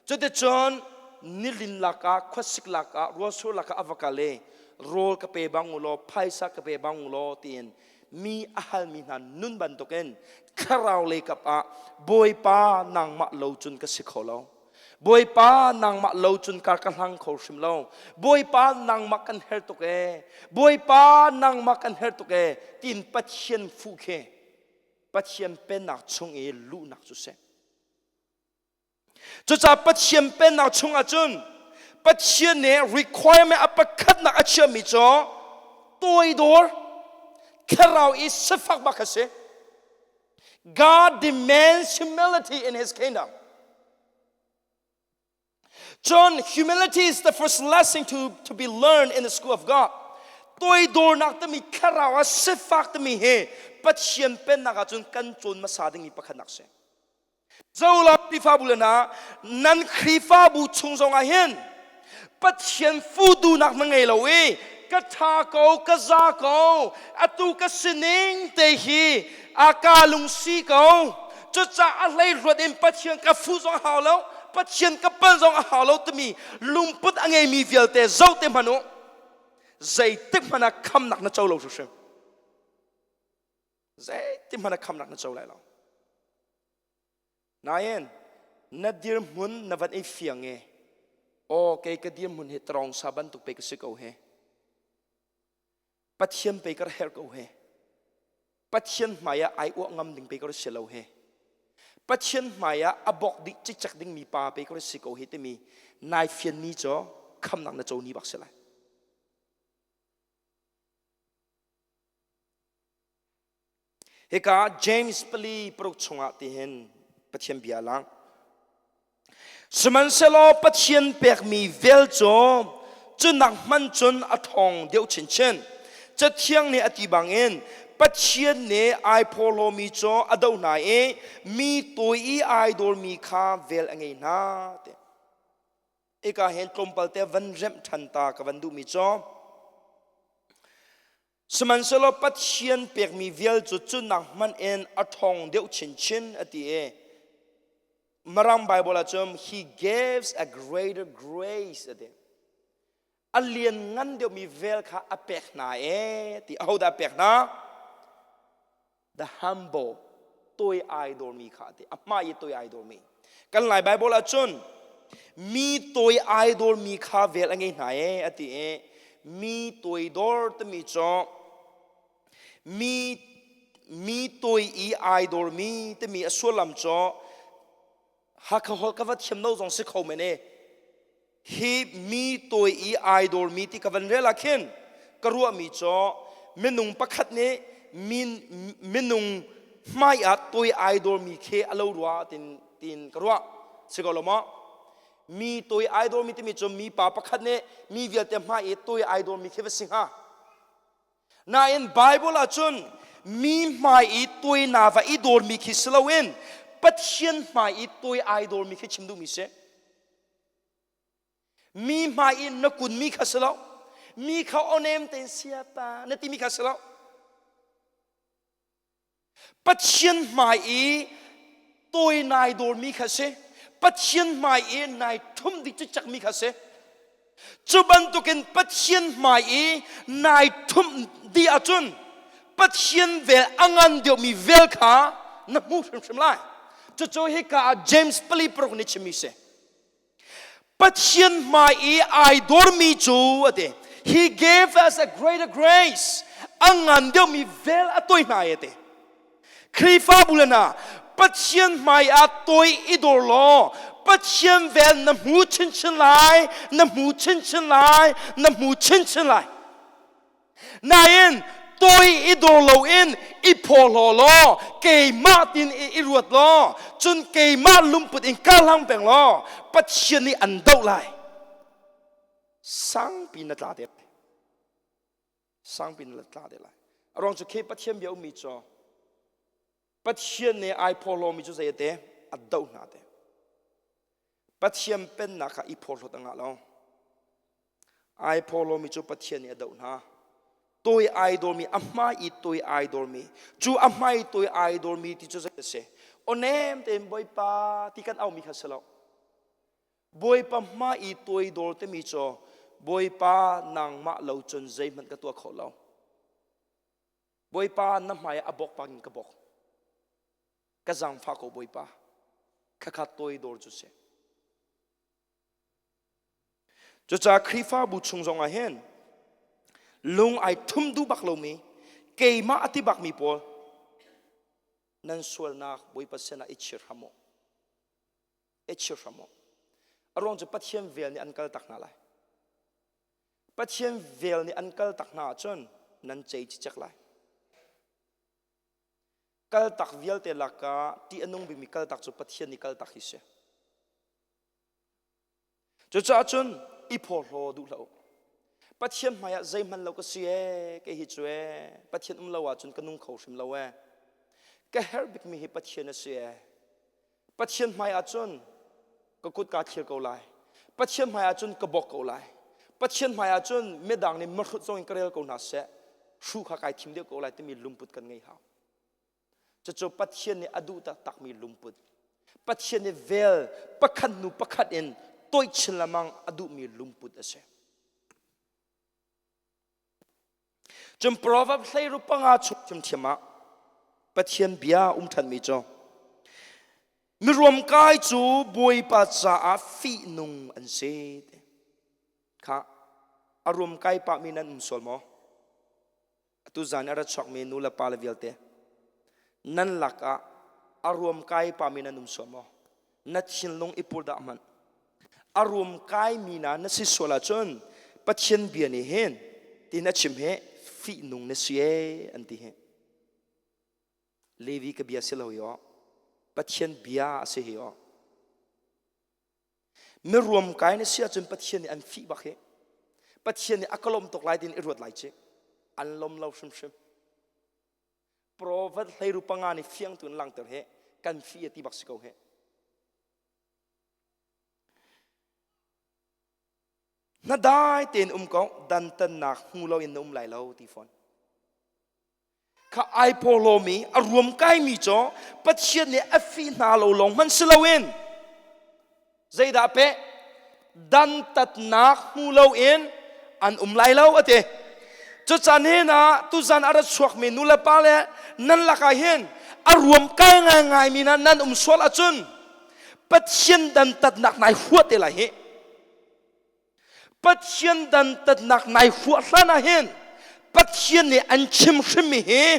cuticun nilin lakah, khuasik lakah, rualsur lakah a va kal i rawl ka pe bang u law, phaisa ka pe bang u law tiin mi a halmi hna nun bantukin thlarau lei kap ah Bawipa nangmah lo cun ka si kho lo. Bawipa nangmah lo cun kar ka hlang kho hrim lo. Bawipa nangmah kan herh tuk ee. Bawipa nangmah kan herh tuk ee tiin Pathian fuh khi Pathian pennak chung i luhnak cu si. Cucaah Pathian pennak chungah cun Pathian nih requirement a pakhatnak a chiahmi cu toidor thlarau i sifak bak a si. God demands humility in his kingdom. John, humility is the first lesson to, to be learned in the school of God. Toidornak timi thlarau ah sifak timi hi Pathian pennak ah cun kan cawn hmasa dingmi pakhatnak si. Zola Khrihfabu le hna nan Khrihfabu chung zongah hin Pathian fudunak na ngei lo i ka ṭha ko ka za ko atu ka sining te hi a ka lungsi ko cucaah a hlei ruat in Pathian ka fu zong a hau lo Pathian ka pal zong a hau lo timi lungput a ngeimi vialte zoh te hmanh u zeitik hmanh ah khamnak na co lo hrimhrim Zeitik hmanh ah khamnak na co lai lo. Nain na dirhmun na van i fiang i aw kei ka dirhmun hi tarong sa bantuk pe ka si ko he. Pathian pe ka herh ko he. Pathian hmai ah ai uah ngam ding pe ka si lo he. Pathian hmai ah a bok dih cikcek dingmi pa pe ko si ko hi timi nai fianmi cu khamnak na co ni bak si lai. Hika James pali paruk chungah tihin Pathian bia lang. Sihmanhsehlaw Pathian pekmi vel cu cu nak hman cun a ṭhawng deuh chinchin. Cathiang nih a ti bangin Pathian nih ai phawhlawmi cu a doh hna i mi tawi i ai dawrmi kha vel a ngei hna. Ika hin tlawmpal te van remh ṭhan ta ka van duhmi cu Sihmanhsehlaw Pathian pekmi vial cu cunak hmanh in a ṭhawng deuh chinchin a ti i Mirang Bible ah cun he gives a greater grace a ti. A lian ngan deuhmi vel kha a pek hna e ti ahodah a pek hna? The humble toi ai dawrmi kha a ti. A hmai i toi ai dawrmi. Kan Lai Bible ah cun mi toi ai dawrmi kha vel a ngei hna e a ti i mi toidor timi cu mi mi toi i ai dawrmi timi a sullam cu Hakha holh ka va thiam lo zong si kho men e hi mi tawi i ai dawrmi ti ka van rel ah khin ka ruahmi cu minung pakhat nih min minung hmai ah tawi ai dawrmi khi a lo rua tin tin ka ruah si ko lo maw mi tawi ai dawrmi timi cu mi pa pakhat nih mi vialte hmai i tawi ai dawrmi khi va si hnga Nain Bible ahcun mi hmai i tuai na va i dawrmi khi si loin Pathian hmai i tuai ai dawrmi khi chim duhmi si. Mi hmai i na kunmi kha si lo. Mi kha onem tein siapa na timi kha si lo. Pathian hmai i tawi nai dawrmi kha si. Pathian hmai i nai ṭhum dih cikcekmi kha si. Cu bantukin Pathian hmai i nai ṭhumh dih ahcun Pathian vel a ngan deuhmi vel kha na hmu hrimhrim lai. Cucu hika ah James 4 nih chimmi si. Pathian hmai i ai dawrmi cu a ti. He gave us a greater grace. A ngan deuhmi vel a toi hna a ti. Khrihfabu le hna, Pathian hmai ah toi i dawr law Pathian vel na hmu chinchin lai, na hmu chinchin lai, na hmu chinchin lai. Nain toi i dawr loin i phawhlaw law keimah tin i i ruat law cun keimah lungput in karhlang peng law Pathian nih an doh lai. Sangpi na tla te sangpi na tla te lai. A ruang cu khi Pathian bia ummi cu Pathian nih ai phawhlawmi cu zei te a doh hna te. Pathian pennak kha i phawhlawt a ngah lo. Ai phawhlawmi cu Pathian nih a doh hna. Toi ai dawrmi, a hmai i toi ai dawrmi, cu a hmai toi ai dawrmi ti cu zei a si? Onem tein Bawipa ti kan aumi kha si lo. Bawipa hmai i toi dawr timi cu Bawipa nangmah lo cun zeihmanh ka tuah kho lo. Bawipa na hmai ah a bawk bangin ka bawk. Ka zaangfah ko Bawipa. Khakha toi dawr cu si. Cucaah Khrihfabu chung zong ah hin lung ai thum duh bak lomi keimah a ti bakmi pawl nan sualnak Bawipa sinah i chir hram u. I chir hram u. A ruang cu Pathian vel nih an kal tak hna lai. Pathian vel nih an kal tak hna ahcun nan cei cicek lai. Kaltak vialte lakah ṭih a nung bikmi kaltak cu Pathian nih kaltak hi si. Cucaah cun i phawhlaw duh hlah u. Pathian hmaiah zeihmanh lo ka si ee, kei hi cu ee, Pathian um lo ahcun ka nung kho hrim lo ee. Ka herh bikmi hi Pathian a si ee. Pathian hmai ahcun ka kut kaa thlir ko lai. Pathian hmai ahcun ka bawk ko lai. Pathian hmai ahcun midang nih mahrut zong in ka rel ko hna seh, hru kha kai thim deuh ko lai timi lungput kan ngei hau. Cucu Pathian nih a duh taktakmi lungput. Pathian nih vel pakhat hnu pakhat in toih chin lengmang a duhmi lungput a si. Cun Proverb 15 chung thiamthiam ah Pathian bia um ṭhanmi cu miruamkai cu Bawipa caah fihnung an si. Kha a ruamkai pahmi nan um sual maw? Atu zan a ra chuakmi nu le pa le vialte nan lakah A ruam kai pa mi nan um sual maw? Na thinlung i pur dah hmanh. A ruam kai mi na na si sual ahcun Pathian bia nih hin tin a chim he fihnung na si ee an ti hi. Levi ka bia si lo hi aw. Pathian bia a si hi aw. Miruam kai na si ahcun Pathian nih an fih bak hi. Pathian nih a ka lawm tuk lai tin i ruat lai ci. An lawm lo hrimhrim. Prophet hleiru panga nih fiang tu in langter he kan fih a ti bak si ko he. Na dai tein um ko dantannak hmu lo in na um lai lo ti fawn. Kha ai pawlawmi a ruam kaimi cu Pathian nih a fih hna lo lawng hmanh si loin zeidah pe dantatnak hmu loin an um lai lo a ti. Cucan hin ah tuzan a ra chuakmi nu le pa le nan lakah hin a ruam kai ngaingaimi na nan um sual ahcun Pathian dantatnak nai huah te lai hi. Pathian dantatnak nai huah hlan ah hin Pathian nih an chim hrimmi hi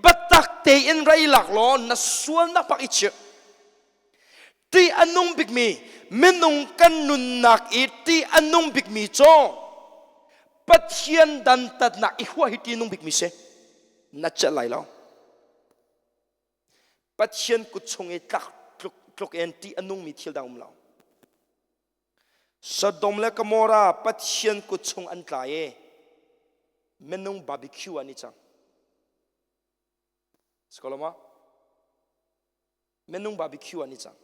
biatak tein ra i lak law na sualnak bak i chirh. Ti a nung bikmi minung kan nunnak i ti a nung bikmi cu Pathian dantatnak i huah hi ti nung bikmi si. Na celh lai lo. Pathian kut chung i tlak tluk tluk in ti a nungmi thil dang um lo. Sodom le Gomorrah Pathian kut chung an tla i minung barbecue an i cang. Sikoloma? Minung barbecue an i cang.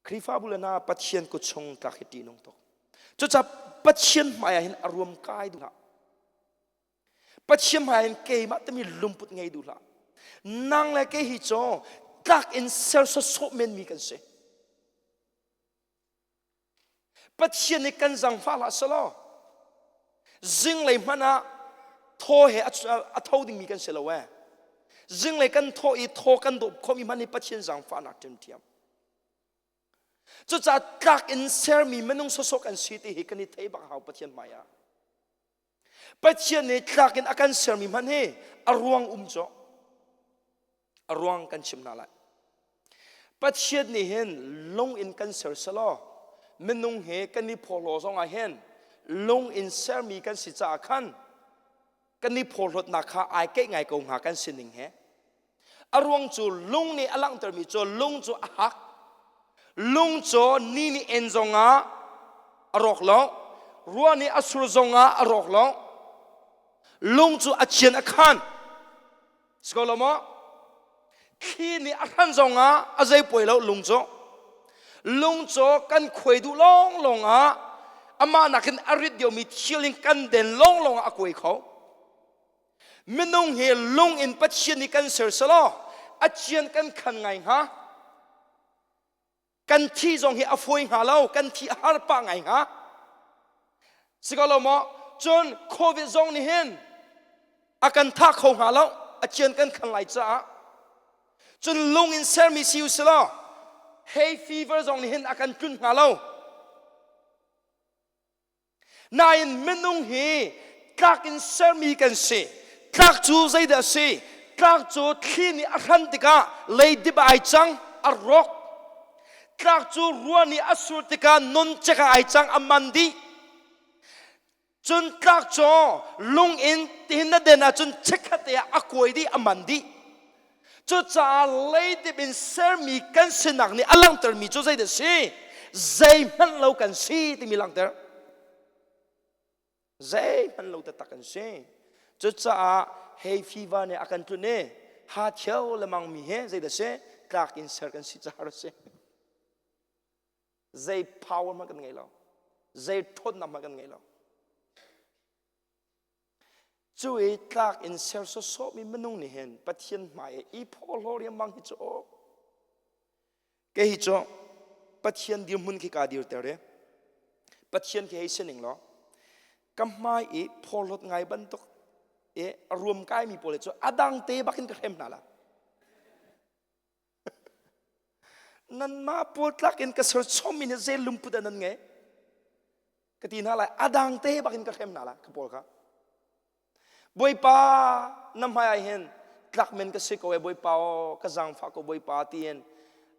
Khrihfabu le hna Pathian kut chung tlak hi ṭihnung tuk. Cucaah Pathian hmai ah hin a ruam kai duh hlah. Pathian hmai hin keimah timi lungput ngei duh hlah. Nang le kei hi cu tlak in ser sawsawh menmi kan si. Pathian nih kan zangfah hlah selaw zinglei hmanh ah thaw he a tho dingmi kan si lo ee. Zinglei kan thaw i thaw kan dawp khomi hmanh hi Pathian zangfahnak ṭhiamṭhiam. Cucaah tlak in sermi minung sawsawh kan si ti hi kan i thei bak hau Pathian hmai ah. Pathian nih tlak in a kan sermi hmanh hi a ruang um cu a ruang kan chim hna lai. Pathian nih hin lung in kan ser selaw minung he kan i phawhlaw zong ah hin lung in sermi kan si caah khan kan i phawhlawtnak kha ai keih ngai ko hnga kan sining he. A ruang cu lung nih a langhtermi cu lung cu a hak. Lung cu ni nih en zongah a rawk lo. Ruah nih a sur zongah a rawk lo. Lung cu a cian a khan. Si ko lo maw? Thli nih a hran zongah a zei puai lo lung cu. Lung cu kan khuai duh lawnglawng ah amah nakin a rit deuhmi thil in kan den lawnglawng ah a kuai kho. Minung hi lung in Pathian nih kan ser selaw a cian kan khan ngai hnga. Kan thi zong hi a fawi hnga lo, kan thi a har pah ngai hnga. Si ko lo maw? Cun COVID zong nih hin a kan thah kho hnga lo, a cian kan khan lai caah. Cun lung in sermi si u selaw hay fever zong nih hin a kan tlun hnga lo. Nain minung hi tlak in sermi kan si. Tlak cu zeidah a si? Tlak cu thli nih a hran tikah leidip ah ai cang, a rawk. Tlak cu ruah nih a sur tikah noncek ah ai cang, a man dih. Cun tlak cu lung in tihin na den ahcun chikkhat te ah a kuai dih, a man dih. Cucaah leidip in sermi kan sinak nih a langhtermi cu zeidah a si? Zeihmanh lo kan si timi langhter. Zeihmanh lo taktak kan si. Cucaah hei fiva nih a kan tlun i ha thio lemang mi he zeidah si? Tlak in ser kan si caah a si. Zei power hmanh kan ngei lo. Zei ṭhawnnak hmanh kan ngei lo. Cu i tlak in ser sawsawhmi minung nih hin Pathian hmai i i phawhlaw riangmang hi cu aw. Kei hi cu Pathian dirhmun khi kaa dirter i Pathian khi hei si ning law ka hmai i phawhlawt ngai bantuk i a ruam kaimi pawl hi cu a dang te bak in ka hrem hna la. Nanmah pawl tlak in ka ser chommi nih zei lungput ah nan ngei? Ka ti hna lai, a dang te bak in ka hrem hna lai, ka pawl kha. Bawipa, na hmai ah hin Tlak men ka si ko e Bawipa aw, ka zaangfah ko Bawipa tiin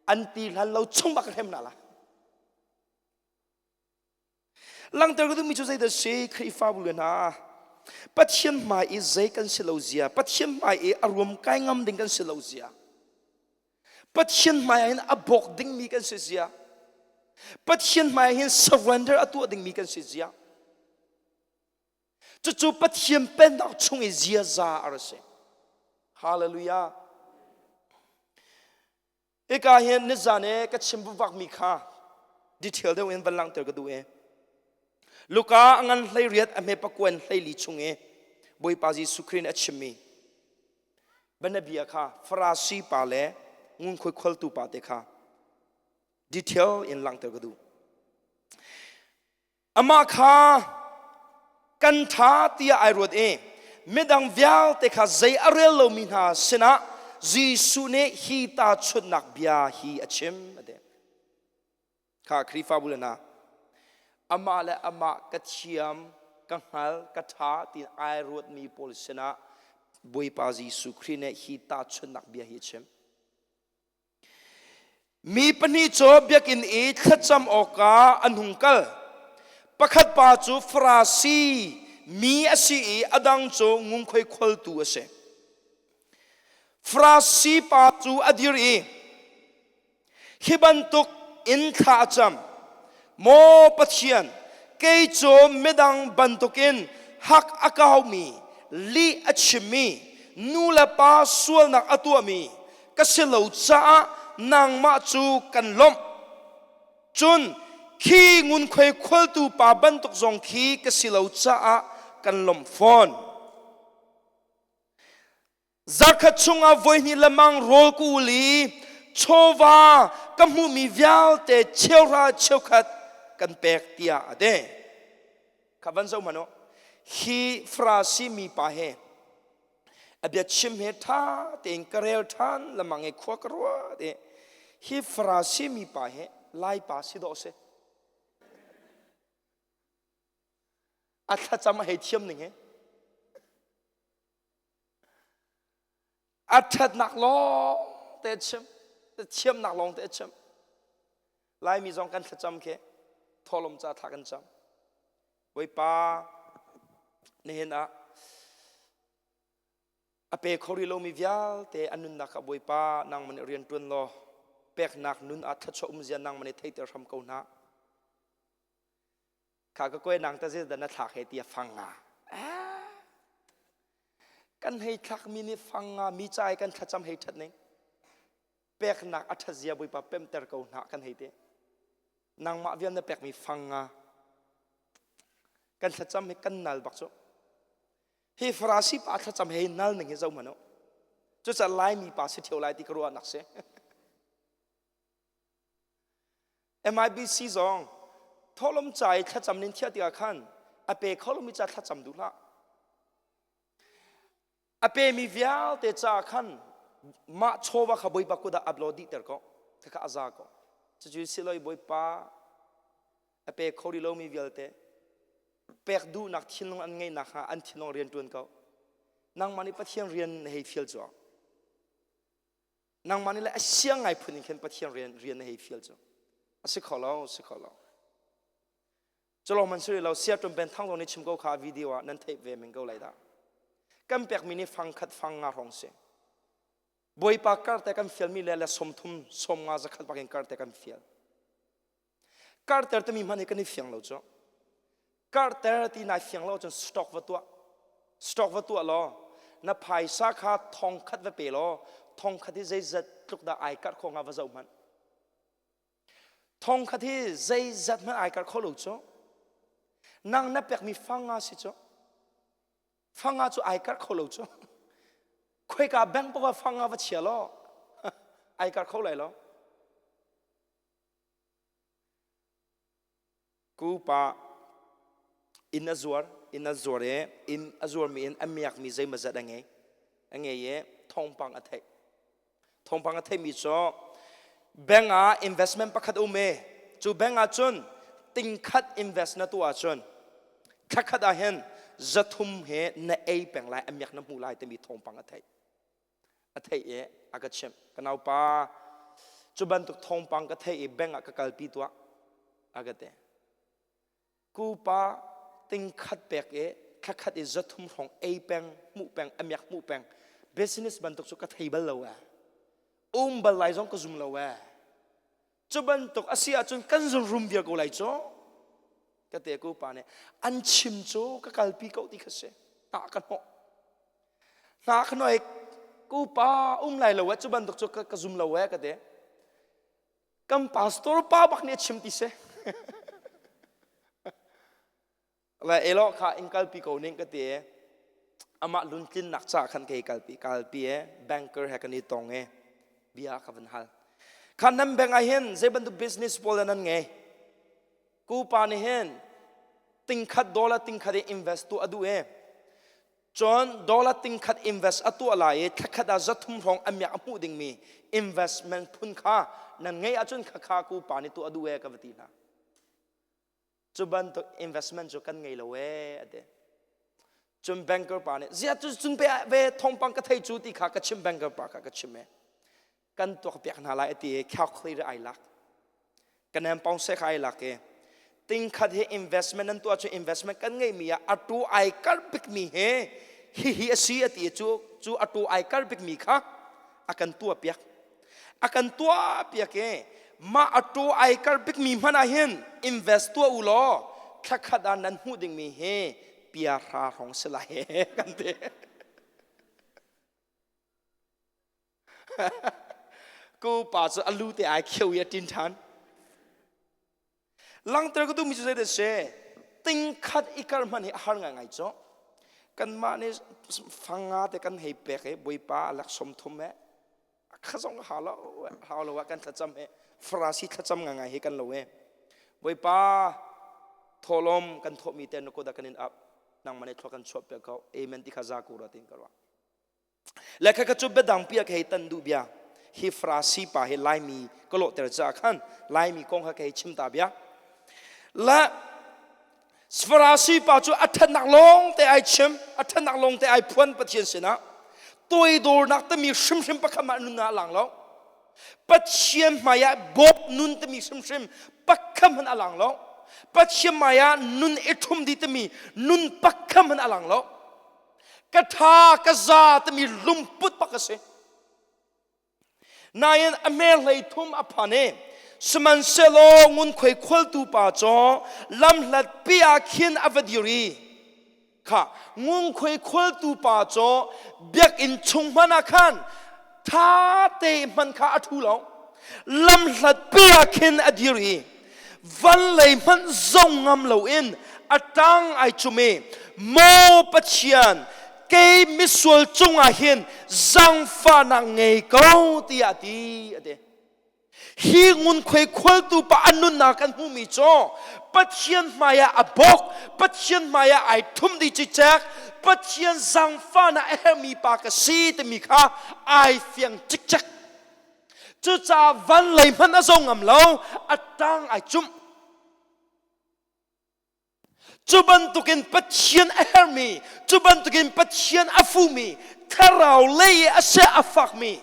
an ti hlan lo chung bak ka hrem hna la. Langhter ka duhmi cu zeidah si Khrihfabu le hna Pathian hmai i zei kan si lo zia Pathian hmai i a ruam kai ngam ding kan si lo zia Pathian hmai ah hin a bawk dingmi kan si zia Pathian hmai ah hin surrender a tuah dingmi kan si zia Cucu Pathian pennak chung i ziaza a ra si. Hallelujah. Hika hin nizan i ka chim vak mi kha detail deuh in van langhter ka duh i Luka a ngan 18 a hme pakuan 14 chung i Bawipa Jesuh Khrih nih a chimmi bianabia kha Farasi pa le ngunkhuai kholtu pa te kha detail in langhter ka duh. Amah kha kan ṭha tiah ai ruat i midang vialte kha zei a rel lomi hna sinah Jesuh nih hi tahchunhnak bia hi a chim a ti. Kha Khrihfabu le hna, amah le amah ka thiam, ka hngal, ka ṭha ti ai ruatmi pawl sinah Bawipa Jesuh Khrih nih hi tahchunhnak bia hi a chim. Mi pahnih cu biakinn i thlacam awkah an hung kal. Pakhat pa cu Farasi mi a si i a dang cu ngunkhuai kholtu a si. Farasi pa cu a dir i hi bantuk in thla a cam. Maw Pathian, kei cu midang bantukin hak a kaumi, lih a chimmi, nu le pa sualnak a tuahmi, ka si lo caah nangmah cu kan lawmh. Cun khi ngunkhuai khualtu pa bantuk zong khi ka si lo caah kan lawmh fawn. Zarkhat chungah voihnih lemang rawl ka ul i chawva ka hmuhmi vialte cheuhra cheukhat kan pek tiah a ti. Kha van zoh hmanh u. Hi Farasi mi pa he A biachim he ṭha tein ka rel ṭhan lengmang i khua ka ruat i hi Farasi mi pa hi Laipa si dawh si. A thlacam a hei thiam ning hi. A ṭhatnak lawng te a chim, thiamnak lawng te a chim. Laimi zong kan thlacam khi thawhlawm ca thla kan cam. Bawipa nihin ah a pe kho rih lomi vialte an nunnak ah Bawipa nangmah nih rian ṭuan law peknak nun ah thluachuah umzia nangmah nih theihter hram ko hna. Kha ka koi nang ta zeidah na thlak he tiah fang nga. Kan hei thlakmi nih fang nga mi ca i kan thlacam hei ṭhat ning. Peknak a ṭhat zia Bawipa pemter ko hna kan hei ti. Nangmah vial na pekmi fang nga kan thlacam hi kan nal bak cu. Hi Farasi pa thlacam he nal ning hi zoh hmanh u. Cucaah Laimi pa si ṭheo lai ti ka ruahnak si. MIBC zong thawhlawm ca i thlacam nin thiah tikah khan a pe kho lomi ca thlacam duh hlah. A pemi vialte caah khan mah chawva kha Bawipa kut ah upload dihter ko. Khakha a za ko. Cucu siloi Bawipa a pe kho rih lomi vialte pek duhnak thinlung an ngeih nakhnga an thinlung rian ṭuan ko. Nangmah nih Pathian rian na hei fial cu. Nangmah nih le a siang ngai phun in khin Pathian rian rian na hei fial cu. A si kho lo, si kho lo. Culawng man si lo sia ṭum pen thang zong nih chim ko kha video ah nan theih ve men ko lai dah. Kan pekmi nih fang khat fang nga hrawng si. Bawipa kar te kan fialmi le le 30 sawm nga zakhat bakin kar te kan fial. Karter timi hmanh hi kan i fiang lo cu. Karter ti nai fiang lo cun stock va tuah. Stock va tuah law na phaisa kha thong khat va pe law thong khat hi zeizat tluk dah ai karh kho hnga va zoh hmanh. Thong khat hi zeizat hmanh ai karh kho lo cu. Nang na pekmi fanga si cu. Fanga cu ai karh kho lo cu. Khoika bank paoh ah fanga va chia law ai karh kho lai lo. Ku pa inn a zuar, inn a zuar i inn a zuarmi in a miakmi zeimawzat a ngei. A ngei i thawngpang a theih. Thawngpang a theihmi cu bank ah investment pakhat um i cu bank ah cun tingkhat invest na tuah ahcun thlakhat ah hin 300 he na ei peng lai, a miak na hmuh lai timi thawngpang a theih. A theih i a ka chimh. Ka naupa cu bantuk thawngpang ka theih i bank ah ka kalpi tuah a ka ti. Kupa tingkhat pek i thlakhat i zathum hrawng ei peng, hmuh peng, a miak hmuh peng. Business bantuk cu ka thei bal lo ee. Um bal lai zong ka zum lo ee. Cu bantuk a si ahcun kan zun rum viar ko lai cu. Ka te ku pa nih an chim cu ka kalpi ko ti kha si. Hna ka hnawh. Hna ka hnawh i ku pa um lai lo eh cu bantuk cu ka zum lo eh ka te. Kan pastor pa bak nih a chim ti si. Le elo kha in kalpi ko ning ka ti i amah luntlinnak ca khan kei kalpi kalpi e banker he kan i tong e bia ka van hal. Khan nan bank ah hin zei bantuk business pawl nan ngei? Ku pa nih hin tingkhat dollar tingkhat in invest tu a duh e. Cun dollar tingkhat invest a tuah lai i thlakhat ah zathum hrawng a miak a hmuh dingmi investment phun kha nan ngeih ahcun khakha ku pa nih tuah a duh e ka va ti hna. Cu bantuk investment cu kan ngei lo ee a ti. Cun banker pa nih ziah cu cun pe ve thawngpang ka thei cu ti kha ka chim banker pa kha ka chim e. Kan tuak piak hna lai a ti i calculator ai lak. Ka nem pong se kha ai lak i tingkhat hi investment nan tuah cu investment kan ngeihmi ah atu ai kar bikmi he hihi a si a ti cu cu atu ai kar bikmi kha a kan tuah piak. A kan tuah piak i mah a ṭaw ai kar bikmi hmanh ah hin invest tuah u law thlakhat ah nan hmuh dingmi hi pia hra hrawng si lai kan ti. Ku pa cu a lu te ai khio i a ṭin ṭhan. Langhter ka duhmi cu zeidah si? Tingkhat i kar hmanh hi a har ngaingai cu. Kanmah nih fanga te kan hei pek i Bawipa a lak 30 he kha zong ha lo hau lo ah kan thlacam he farasi thlacam ngaingai hi kan lo he Bawipa thawlawm kan thawhmi te na kut ah kan in ap nangmah nih thlua kan chuah piak ko amen ti kha za ko ra tin ka ruah Le khakha cu biadang pi ah ka hei tan duh bia. Hi Farasi pa hi Laimi ka lawhter caah khan Laimi kong kha ka hei chim ta bia. La Farasi pa cu a ṭhatnak lawng te ai chim, a ṭhatnak lawng te ai phuan Pathian sinah. Toidornak timi hrimhrim pakhat mah nun ah lang lo. Pathian hmaiah bawp nun timi hrimhrim pakhat hmanh a lang lo. Pathian hmaiah nun i ṭhum dih timi nun pakhat hmanh a lang lo. Ka tha ka za timi lungput bak a si. Nain a hmel hlei thum a phan i sihmanhsehlaw ngunkhuai khualtu pa cu lamhlat pi ah khin a va dir i kha ngunkhuai khualtu pa cu biakinn chung hmanh ah khan tha te hman kha a ṭhu lo lamhlat pi ah khin a dir i van lei hmanh zong ngam loin a ṭang ai cum i maw Pathian kei misual cungah hin zaangfahnak ngei ko tiah a ti a ti hi ngunkhuai khualtu pa an nunnak kan hmuhmi cu Pathian hmaiah a bawk Pathian hmaiah ai thum dih cikcek Pathian zaangfahnak a herhmi pa ka si timi kha ai fiang cikcek Cucaah van lei hmanh a zo ngam lo, a ṭang ai cumh. Cu bantukin Pathian a herhmi, cu bantukin Pathian a fuhmi, thlarau lei i a sia a fakmi,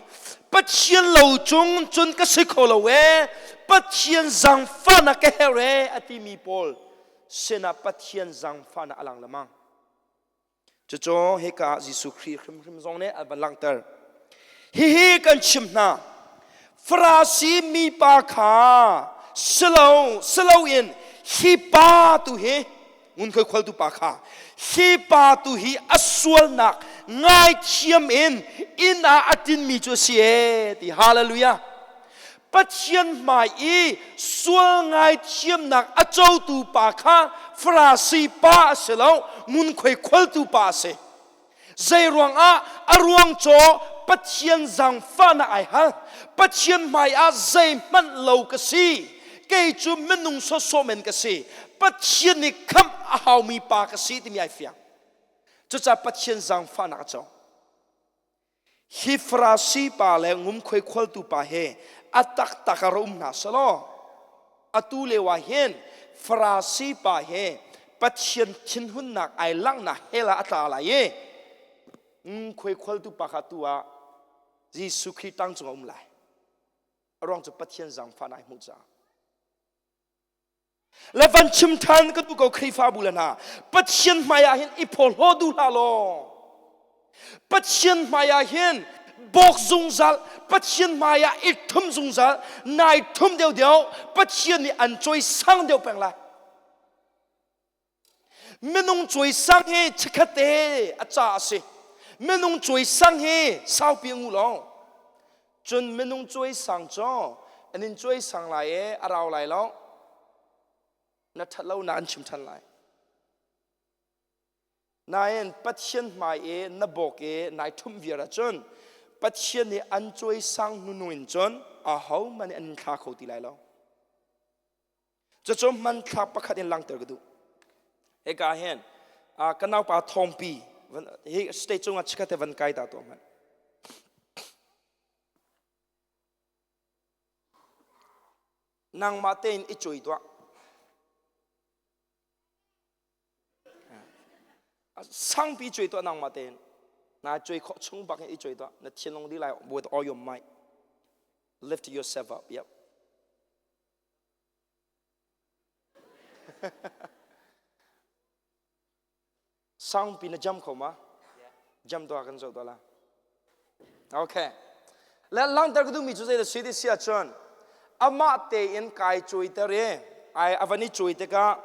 Pathian lo cung cun ka si kho lo ee, Pathian zaangfahnak ka herh ee a timi pawl sinah Pathian zaangfahnak a lang lengmang. Cucu hika ah Jesuh Khrih hrimhrim zong nih a van langhter. Hihi kan chim hna, Farasi mipa kha silo siloin hi pa tu hi ngunkhuai khualtu pa kha hi pa tu hi a sualnak ngaithiam in inn ah a tinmi cu a si ee ti hallelujah Pathian hmai i sual ngaithiamnak a cotu pa kha Farasi pa a si lo, ngunkhuai khualtu pa a si. Zei ruangah a ruang caw Pathian zaangfahnak ai hal. Pathian hmai ah zeihmanh lo ka si. Kei cu minung sawsawh men ka si. Pathian nih khamh a haumi pa ka si timi ai fiang. Cucaah Pathian zaangfahnak a co. Hi Farasi pa le ngumkhuai khualtu pa he a taktak ah ra um hna selaw atu lio ah hin Farasi pa he Pathian thinhunnak ai langhnak hell ah a tla lai i ngumkhuai khualtu pa kha tu ah Jesuh Khrih tang cungah um lai. A ruang cu Pathian zaangfah nai hmuh caah. Le van chim ṭhan ka duh ko Khrihfabu le hna Pathian hmai ah hin i phawhlaw duh hlah law Pathian hmai ah hin bawk zungzal Pathian hmai ah i ṭhum zungzal nai ṭhum deuhdeuh Pathian nih an cawisang deuh peng lai Minung cawisang hi chikkhat te a ca a si. Minung cawisang hi saupi a ngu lo. Cun minung cawisang cu an in cawisang lai i a rau lai lo. Na ṭhat lo na an chim ṭhan lai. Nain Pathian hmai i na bawk i nai ṭhumh viar ahcun Pathian nih an cawisang hnu in cun ahohmanh nih an in thla kho ti lai lo. Cucu hmanthlak pakhat in langhter ka duh. Hika hin ka naupa Thawngpi hi stage cungah chikkhat te van kai ta tuah hmanh. Nangmah tein i cuai tuah. Sangpi cuai tuah nangmah tein. Na cuai khawh chung bak in i cuai tuah. Na thinlung di lai with all your might. Lift yourself up. Yep. Sangpi na jam kho ma? Jam tuah kan zoh tuah la. Okay. Le langter ka duhmi cu zei da si ti si ahcun amah tein kai cuaiter i ai a van i cuai tikah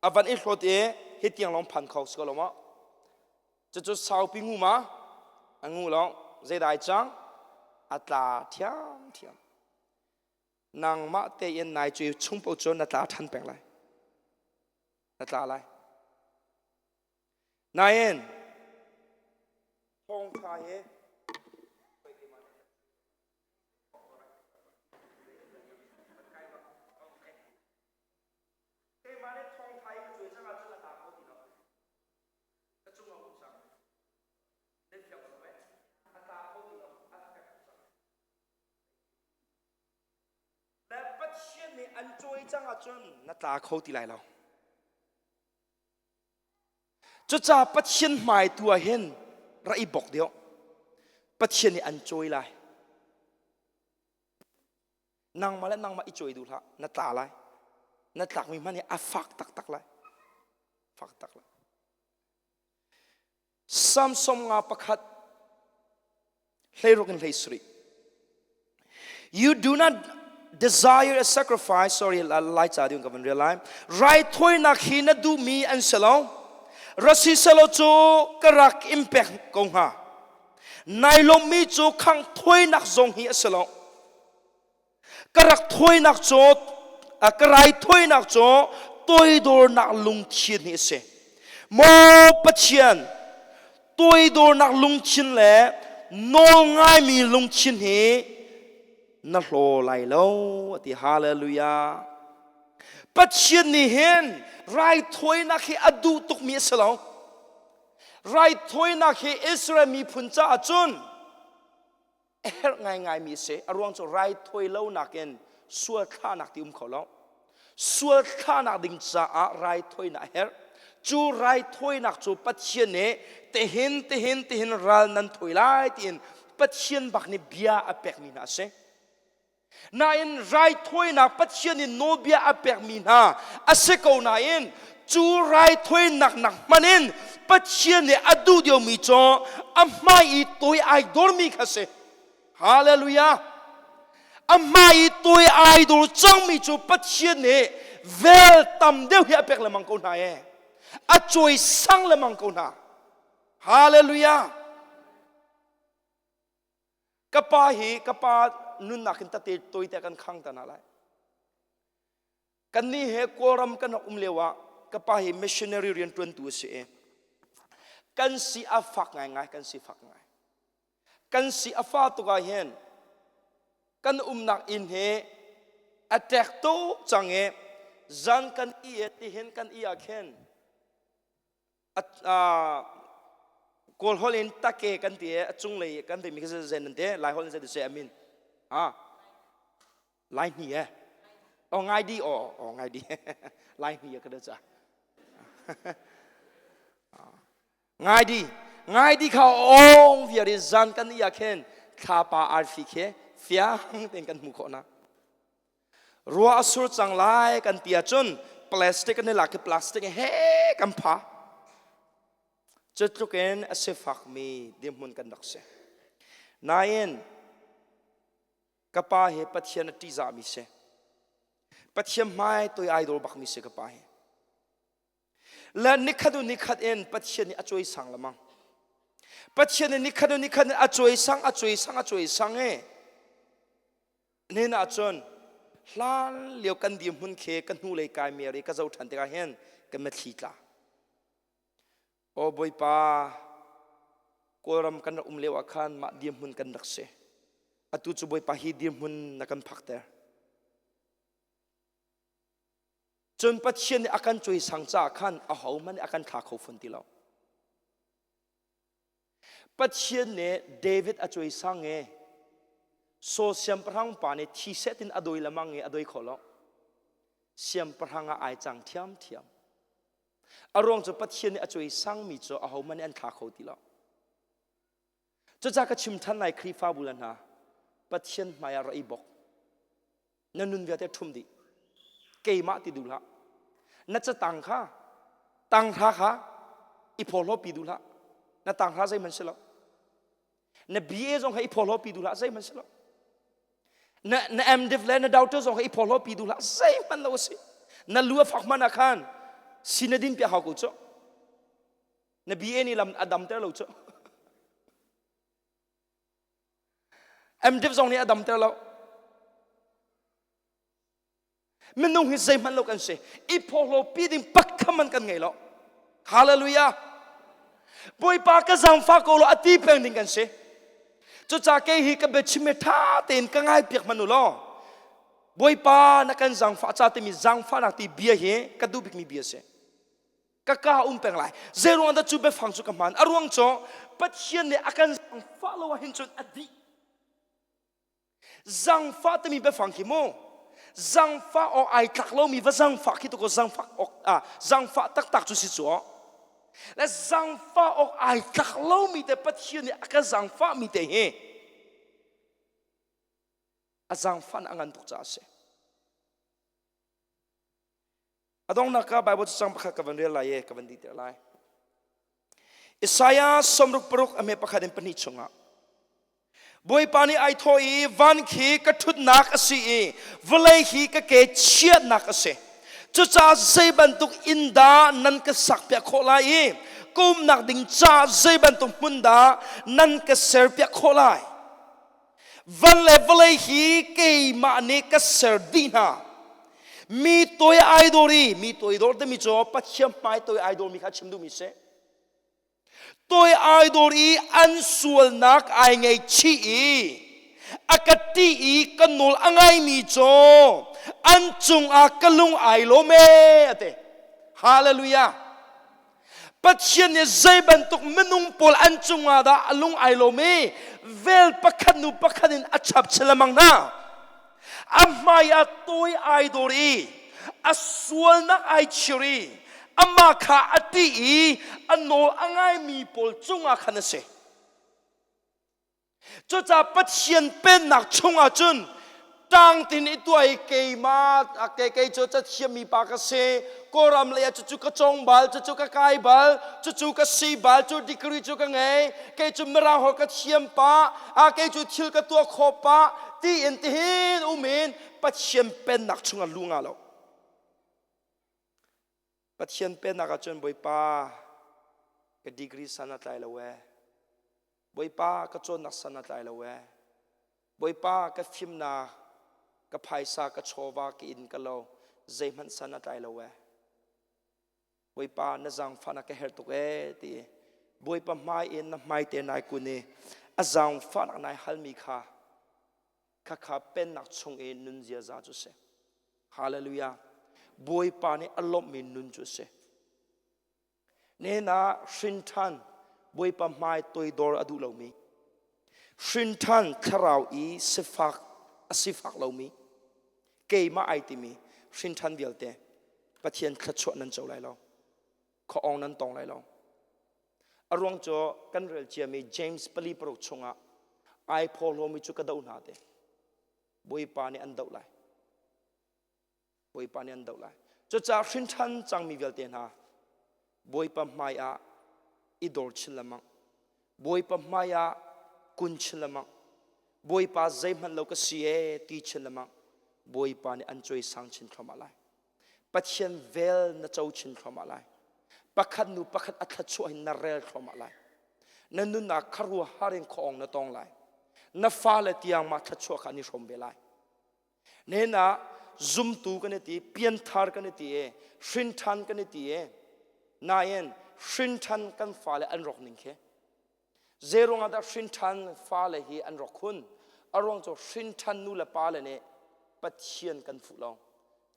a van i hlawt i hi tiang lawng phan kho si ko lo maw? Cucu saupi ngu ma? A ngu lo. Zeidai cang? A tla thiamthiam. Nangmah tein nai cu chung paoh cu na tla ṭhan peng lai. Na tla lai. Nain thawngṭha hi keimah nih thawngṭha hi ka cuai cang ahcun a tla kho ti lo. Ka cung a um cang. Nan fiang lo mei? A tla kho ti lo. A fek cang. Le Pathian nih an cawi cang ahcun na tla kho ti lai lo. Cucaah Pathian hmai tu ah hin ra i bok deuh. Pathian nih an cawi lai. Nangmah le nangmah i cawi duh hlah, na tla lai. Na tlakmi hmanh hi a fak taktak lai. Fak tak lai. Samson nga pakhat hleiruk in hlei sarih. You do not desire a sacrifice, sorry, lai ca ding ka van rel lai. Raithawinak hi na duhmi an si lo. Rasi selo cu ka rak in pek ko hnga. Nai lawmmi cu khangh thawinak zong hi a si lo. Ka rak thawinak cu ka raithawinak cu toidornak lungthin hi a si. Maw Pathian, toidornak lungthin le nawlngaimi lungthin hi na hlaw lai lo a ti. Hallelujah. Pathian nih hin raithawinak hi a duh tukmi a si lo. Raithawinak hi Israel miphun caah cun a herh ngaingaimi a si. A ruang cu raithawi lo nakin sual thlahnak ti um kho lo. Sual thlahnak ding caah raithawinak a herh. Cu raithawinak cu Pathian nih tihin tihin tihin ral nan thawi lai tiin Pathian bak nih bia a pekmi hna a si. Nain raithawinak Pathian in nawlbia a pekmi hna a si ko nain cu raithawinak nak hmanh in Pathian nih a duh deuhmi cu a hmai i toi ai dormi kha si. Hallelujah! A hmai i toi ai dor cangmi cu Pathian nih vel tam deuh hi a pek lengmang ko hna ee. A cawisang lengmang ko hna. Hallelujah! Ka pa hi ka pa nunnak in tate tawite kan khang ta hna lai. Kannih he Kawlram kan rak um lio ah ka pa hi missionary rian ṭuantu a si i kan si a fak ngaingai, kan si fak ngai. Kan si a fa tuk ah hin kan umnak inn hi a ṭek tuk cang i zan kan i tihin kan i ah khin Kawl holh in take kan ti i a cunglei kan timi khi zen an ti Lai holh in zei ti amin ha Lai hni e oh ngai di oh oh ngai di Lai hni ka da cha ngai di Ngai ti kha ong viar i zan kan i ah khin thlapa arfi khi fiang tein kan hmuh khawh na. Ruah a sur cang lai kan ti ahcun plastic kan i lak i plastic he kan pha. Cu tluk in a sifakmi dirhmun kan rak si. Nain ka pa hi Pathian a ṭihzahmi si. Pathian hmai toi ai dor bakmi si ka pa hi. Le nikhat u nikhat in Pathian nih a cawisang lemang. Pathian nih nikhat u nikhat in a cawisang, a cawisang, a cawisang i Nihin ahcun hlan lio kan dirhmun khi ka hnulei kai mer i ka zoh ṭhan tikah hin ka mitthli tla. Aw Bawipa, Kawlram kan rak um lio ah khan mah dirhmun kan rak si. Atu cu Bawipa hi dirhmun na kan phakter. Cun Pathian nih a kan cuaisang caah khan ahohmanh nih a kan thla kho fawn ti lo. Pathian nih David a cuaisang i Saul siangpahrang pa nih thi seh tin a doi lemang i a doi kho lo. Siangpahrang ah ai cang thiamthiam. A ruang cu Pathian nih a cuaisangmi cu ahohmanh nih an thla kho ti lo. Cucaah ka chim ṭhan lai Khrihfabu le hna, Pathian hmai ah ra i bok. Na nun vialte ṭhum dih. Keimah ti duh hlah. Na catang kha tanghra kha i phawhlawpi duh hlah. Na tanghra zeihmanh si lo. Na BA zong kha i phawhlawpi duh hlah zeihmanh si lo. Na na MDiv le na doctor zong kha i phawhlawpi duh hlah zeihmanh lo a si. Na lu a fak hmanh ah khan si na din piak hau ko cu. Na BA nih lam a damter lo cu. MDiv zong nih a damter lo. Minung hi zeihmanh lo kan si. I phawhlaw pi ding pakhat man kan ngei lo. Hallelujah. Bawipa ka zaangfah ko lo a ti peng ding kan si. Cucaah kei hi ka biachim hi ṭha tein ka ngai piak hmanh u law Bawipa na kan zaangfah ca timi zaangfahnak ti bia hi ka duh bikmi bia si. Ka ka um peng lai. Zeiruang dah cu biafang cu ka hmaan? A ruang cu Pathian nih a kan zaangfah lo ahhin cun a dih. Zangfah timi biafang khi mu zangfah awk ai tlak lomi va zangfah khi tuko zangfah awk ah zangfah taktak cu si cu le zangfah awk ai tlak lomi te Pathian nih a ka zangfah mi te hi a zangfah a ngan tuk caah a si. A donghnak ah Bible cacang pakhat ka van rel lai i ka van dih lai. Isaiah 66 a hme pakhat in pahnih chungah Bawipa nih ai thawh i van khi ka ṭhutnak a si i vawlei hi ka ke chiahnak a si. Cucaah zei bantuk inn dah nan ka sakpiak khawh lai i ka umnak ding caah zei bantuk hmun dah nan ka serpiak khawh lai? Van le vawlei hi keimah nih ka ser dih hna. Mi toi ai dawr i mi toi dawr timi cu Pathian hmai toi ai dawrmi kha chim duhmi si. Toi ai dawr i an sualnak ai ngaihchih i a ka ṭih i ka nawl a ngaimi cu an cungah ka lung ai lawm ee a ti. Hallelujah. Pathian nih zei bantuk minung pawl an cungah dah a lung ai lawm i vel pakhat nu pakhat in a chap lemang hna. A hmai ah tawi ai dawr i a sualnak ai chir i amah kha a ṭih i a nawl a ngaimi pawl cungah khan a si. Cucaah Pathian pennak chungah cun ṭangtin i tuah i keimah kei kei cu cathiammi pa ka si Kawlram lei ah cucu ka cawng bal cucu ka kai bal cucu ka si bal cu degree cu ka ngei kei cu mirang holh ka thiam pah a kei cu thil ka tuah khawh pah tiin tihin um in Pathian pennak chungah lu nga lo Pathian pennak ah cun Bawipa ka degree san a tlai lo ee Bawipa ka cawnnak san a tlai lo ee. Bawipa ka fimnak, ka phaisa, ka chawva, ka inn ka lo, zeihmanh san a tlai lo ee. Bawipa na zaangfahnak ka herh tuk ee ti Bawipa hmai in na hmai te nai kun i a zaangfahnak nai halmi kha khakha pennak chung i nun ziaza cu si. Hallelujah. Bawipa nih a lawmhmi nun cu si. Nihin ah hrinṭhan Bawipa hmai toidor a duh lomi, hrinṭhan thlarau i sifak a sifak lomi, keimah ai timi hrinṭhan vialte Pathian thluachuah nan co lai lo, khuaawng nan tong lai lo. A ruang cu kan rel ciami James 4:6 chungah ai phawhlawmi cu ka doh hna te. Bawipa nih an doh lai. Bawipa nih an doh lai. Cucaah hrinṭhan cangmi vialte hna Bawipa hmai ah i dor chin lengmang. Bawipa hmai ah kun chin lengmang. Bawipa zeihmanh lo ka si ee ti chin lengmang. Bawipa nih an cuaisang chin thluahmah lai. Pathian vel na co chin thluahmah lai. Pakhat nu pakhat a thluachuah in na rel thluahmah lai. Na nunnak kharuahar in khuaawng na tong lai. Na fale tiang mah thluachuah kha an i hrawm ve lai. Nihin ah zumtu kan i ti, pianthar kan i ti i, hrinṭhan kan i ti i, nain hrinṭhan kan fale an rawk ning khi. Zeiruang ah dah hrinṭhan fale hi an rawk khun? A ruang cu hrinṭhan nu le pa le nih Pathian kan fuh lo.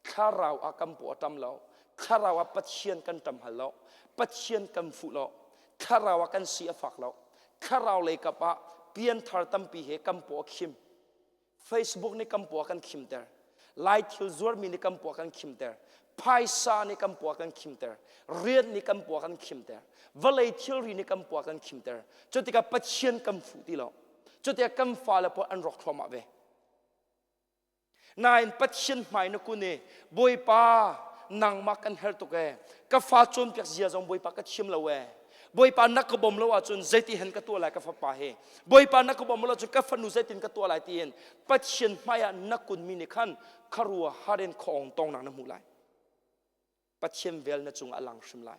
Thlarau ah kan paw a ṭam lo. Thlarau ah Pathian kan ṭam hal lo. Pathian kan fuh lo. Thlarau ah kan si a fak lo. Thlarau lei kap ah pianthar tampi he kan paw a khim. Facebook nih kan pua kan khimter. Lai thil zuarmi nih kan pua kan khimter. Phaisa nih kan pua kan khimter. Rian nih kan pua kan khimter. Vawlei thilri nih kan pua kan khimter. Cutikah Pathian kan fuh ti lo. Cutikah kan fale pawl an rawk thluahmah ve. Nain Pathian hmai na kun i Bawipa nangmah kan herh tuk ee. Ka fa cawnpiak zia zong Bawipa ka thiam lo ee. Bawipa na ka bawm lo ahcun zeiti hen ka tuah lai ka fapa hi. Bawipa na ka bawm lo ahcun ka fanu zeitin ka tuah lai tiin Pathian hmai ah na kunmi nih khan kharua har in khuaawng tongnak na hmuh lai. Pathian vel na cungah a lang hrim lai.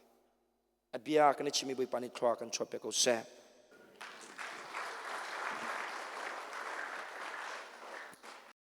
A bia kan i chimmi Bawipa nih thlua kan chuah piak ko seh.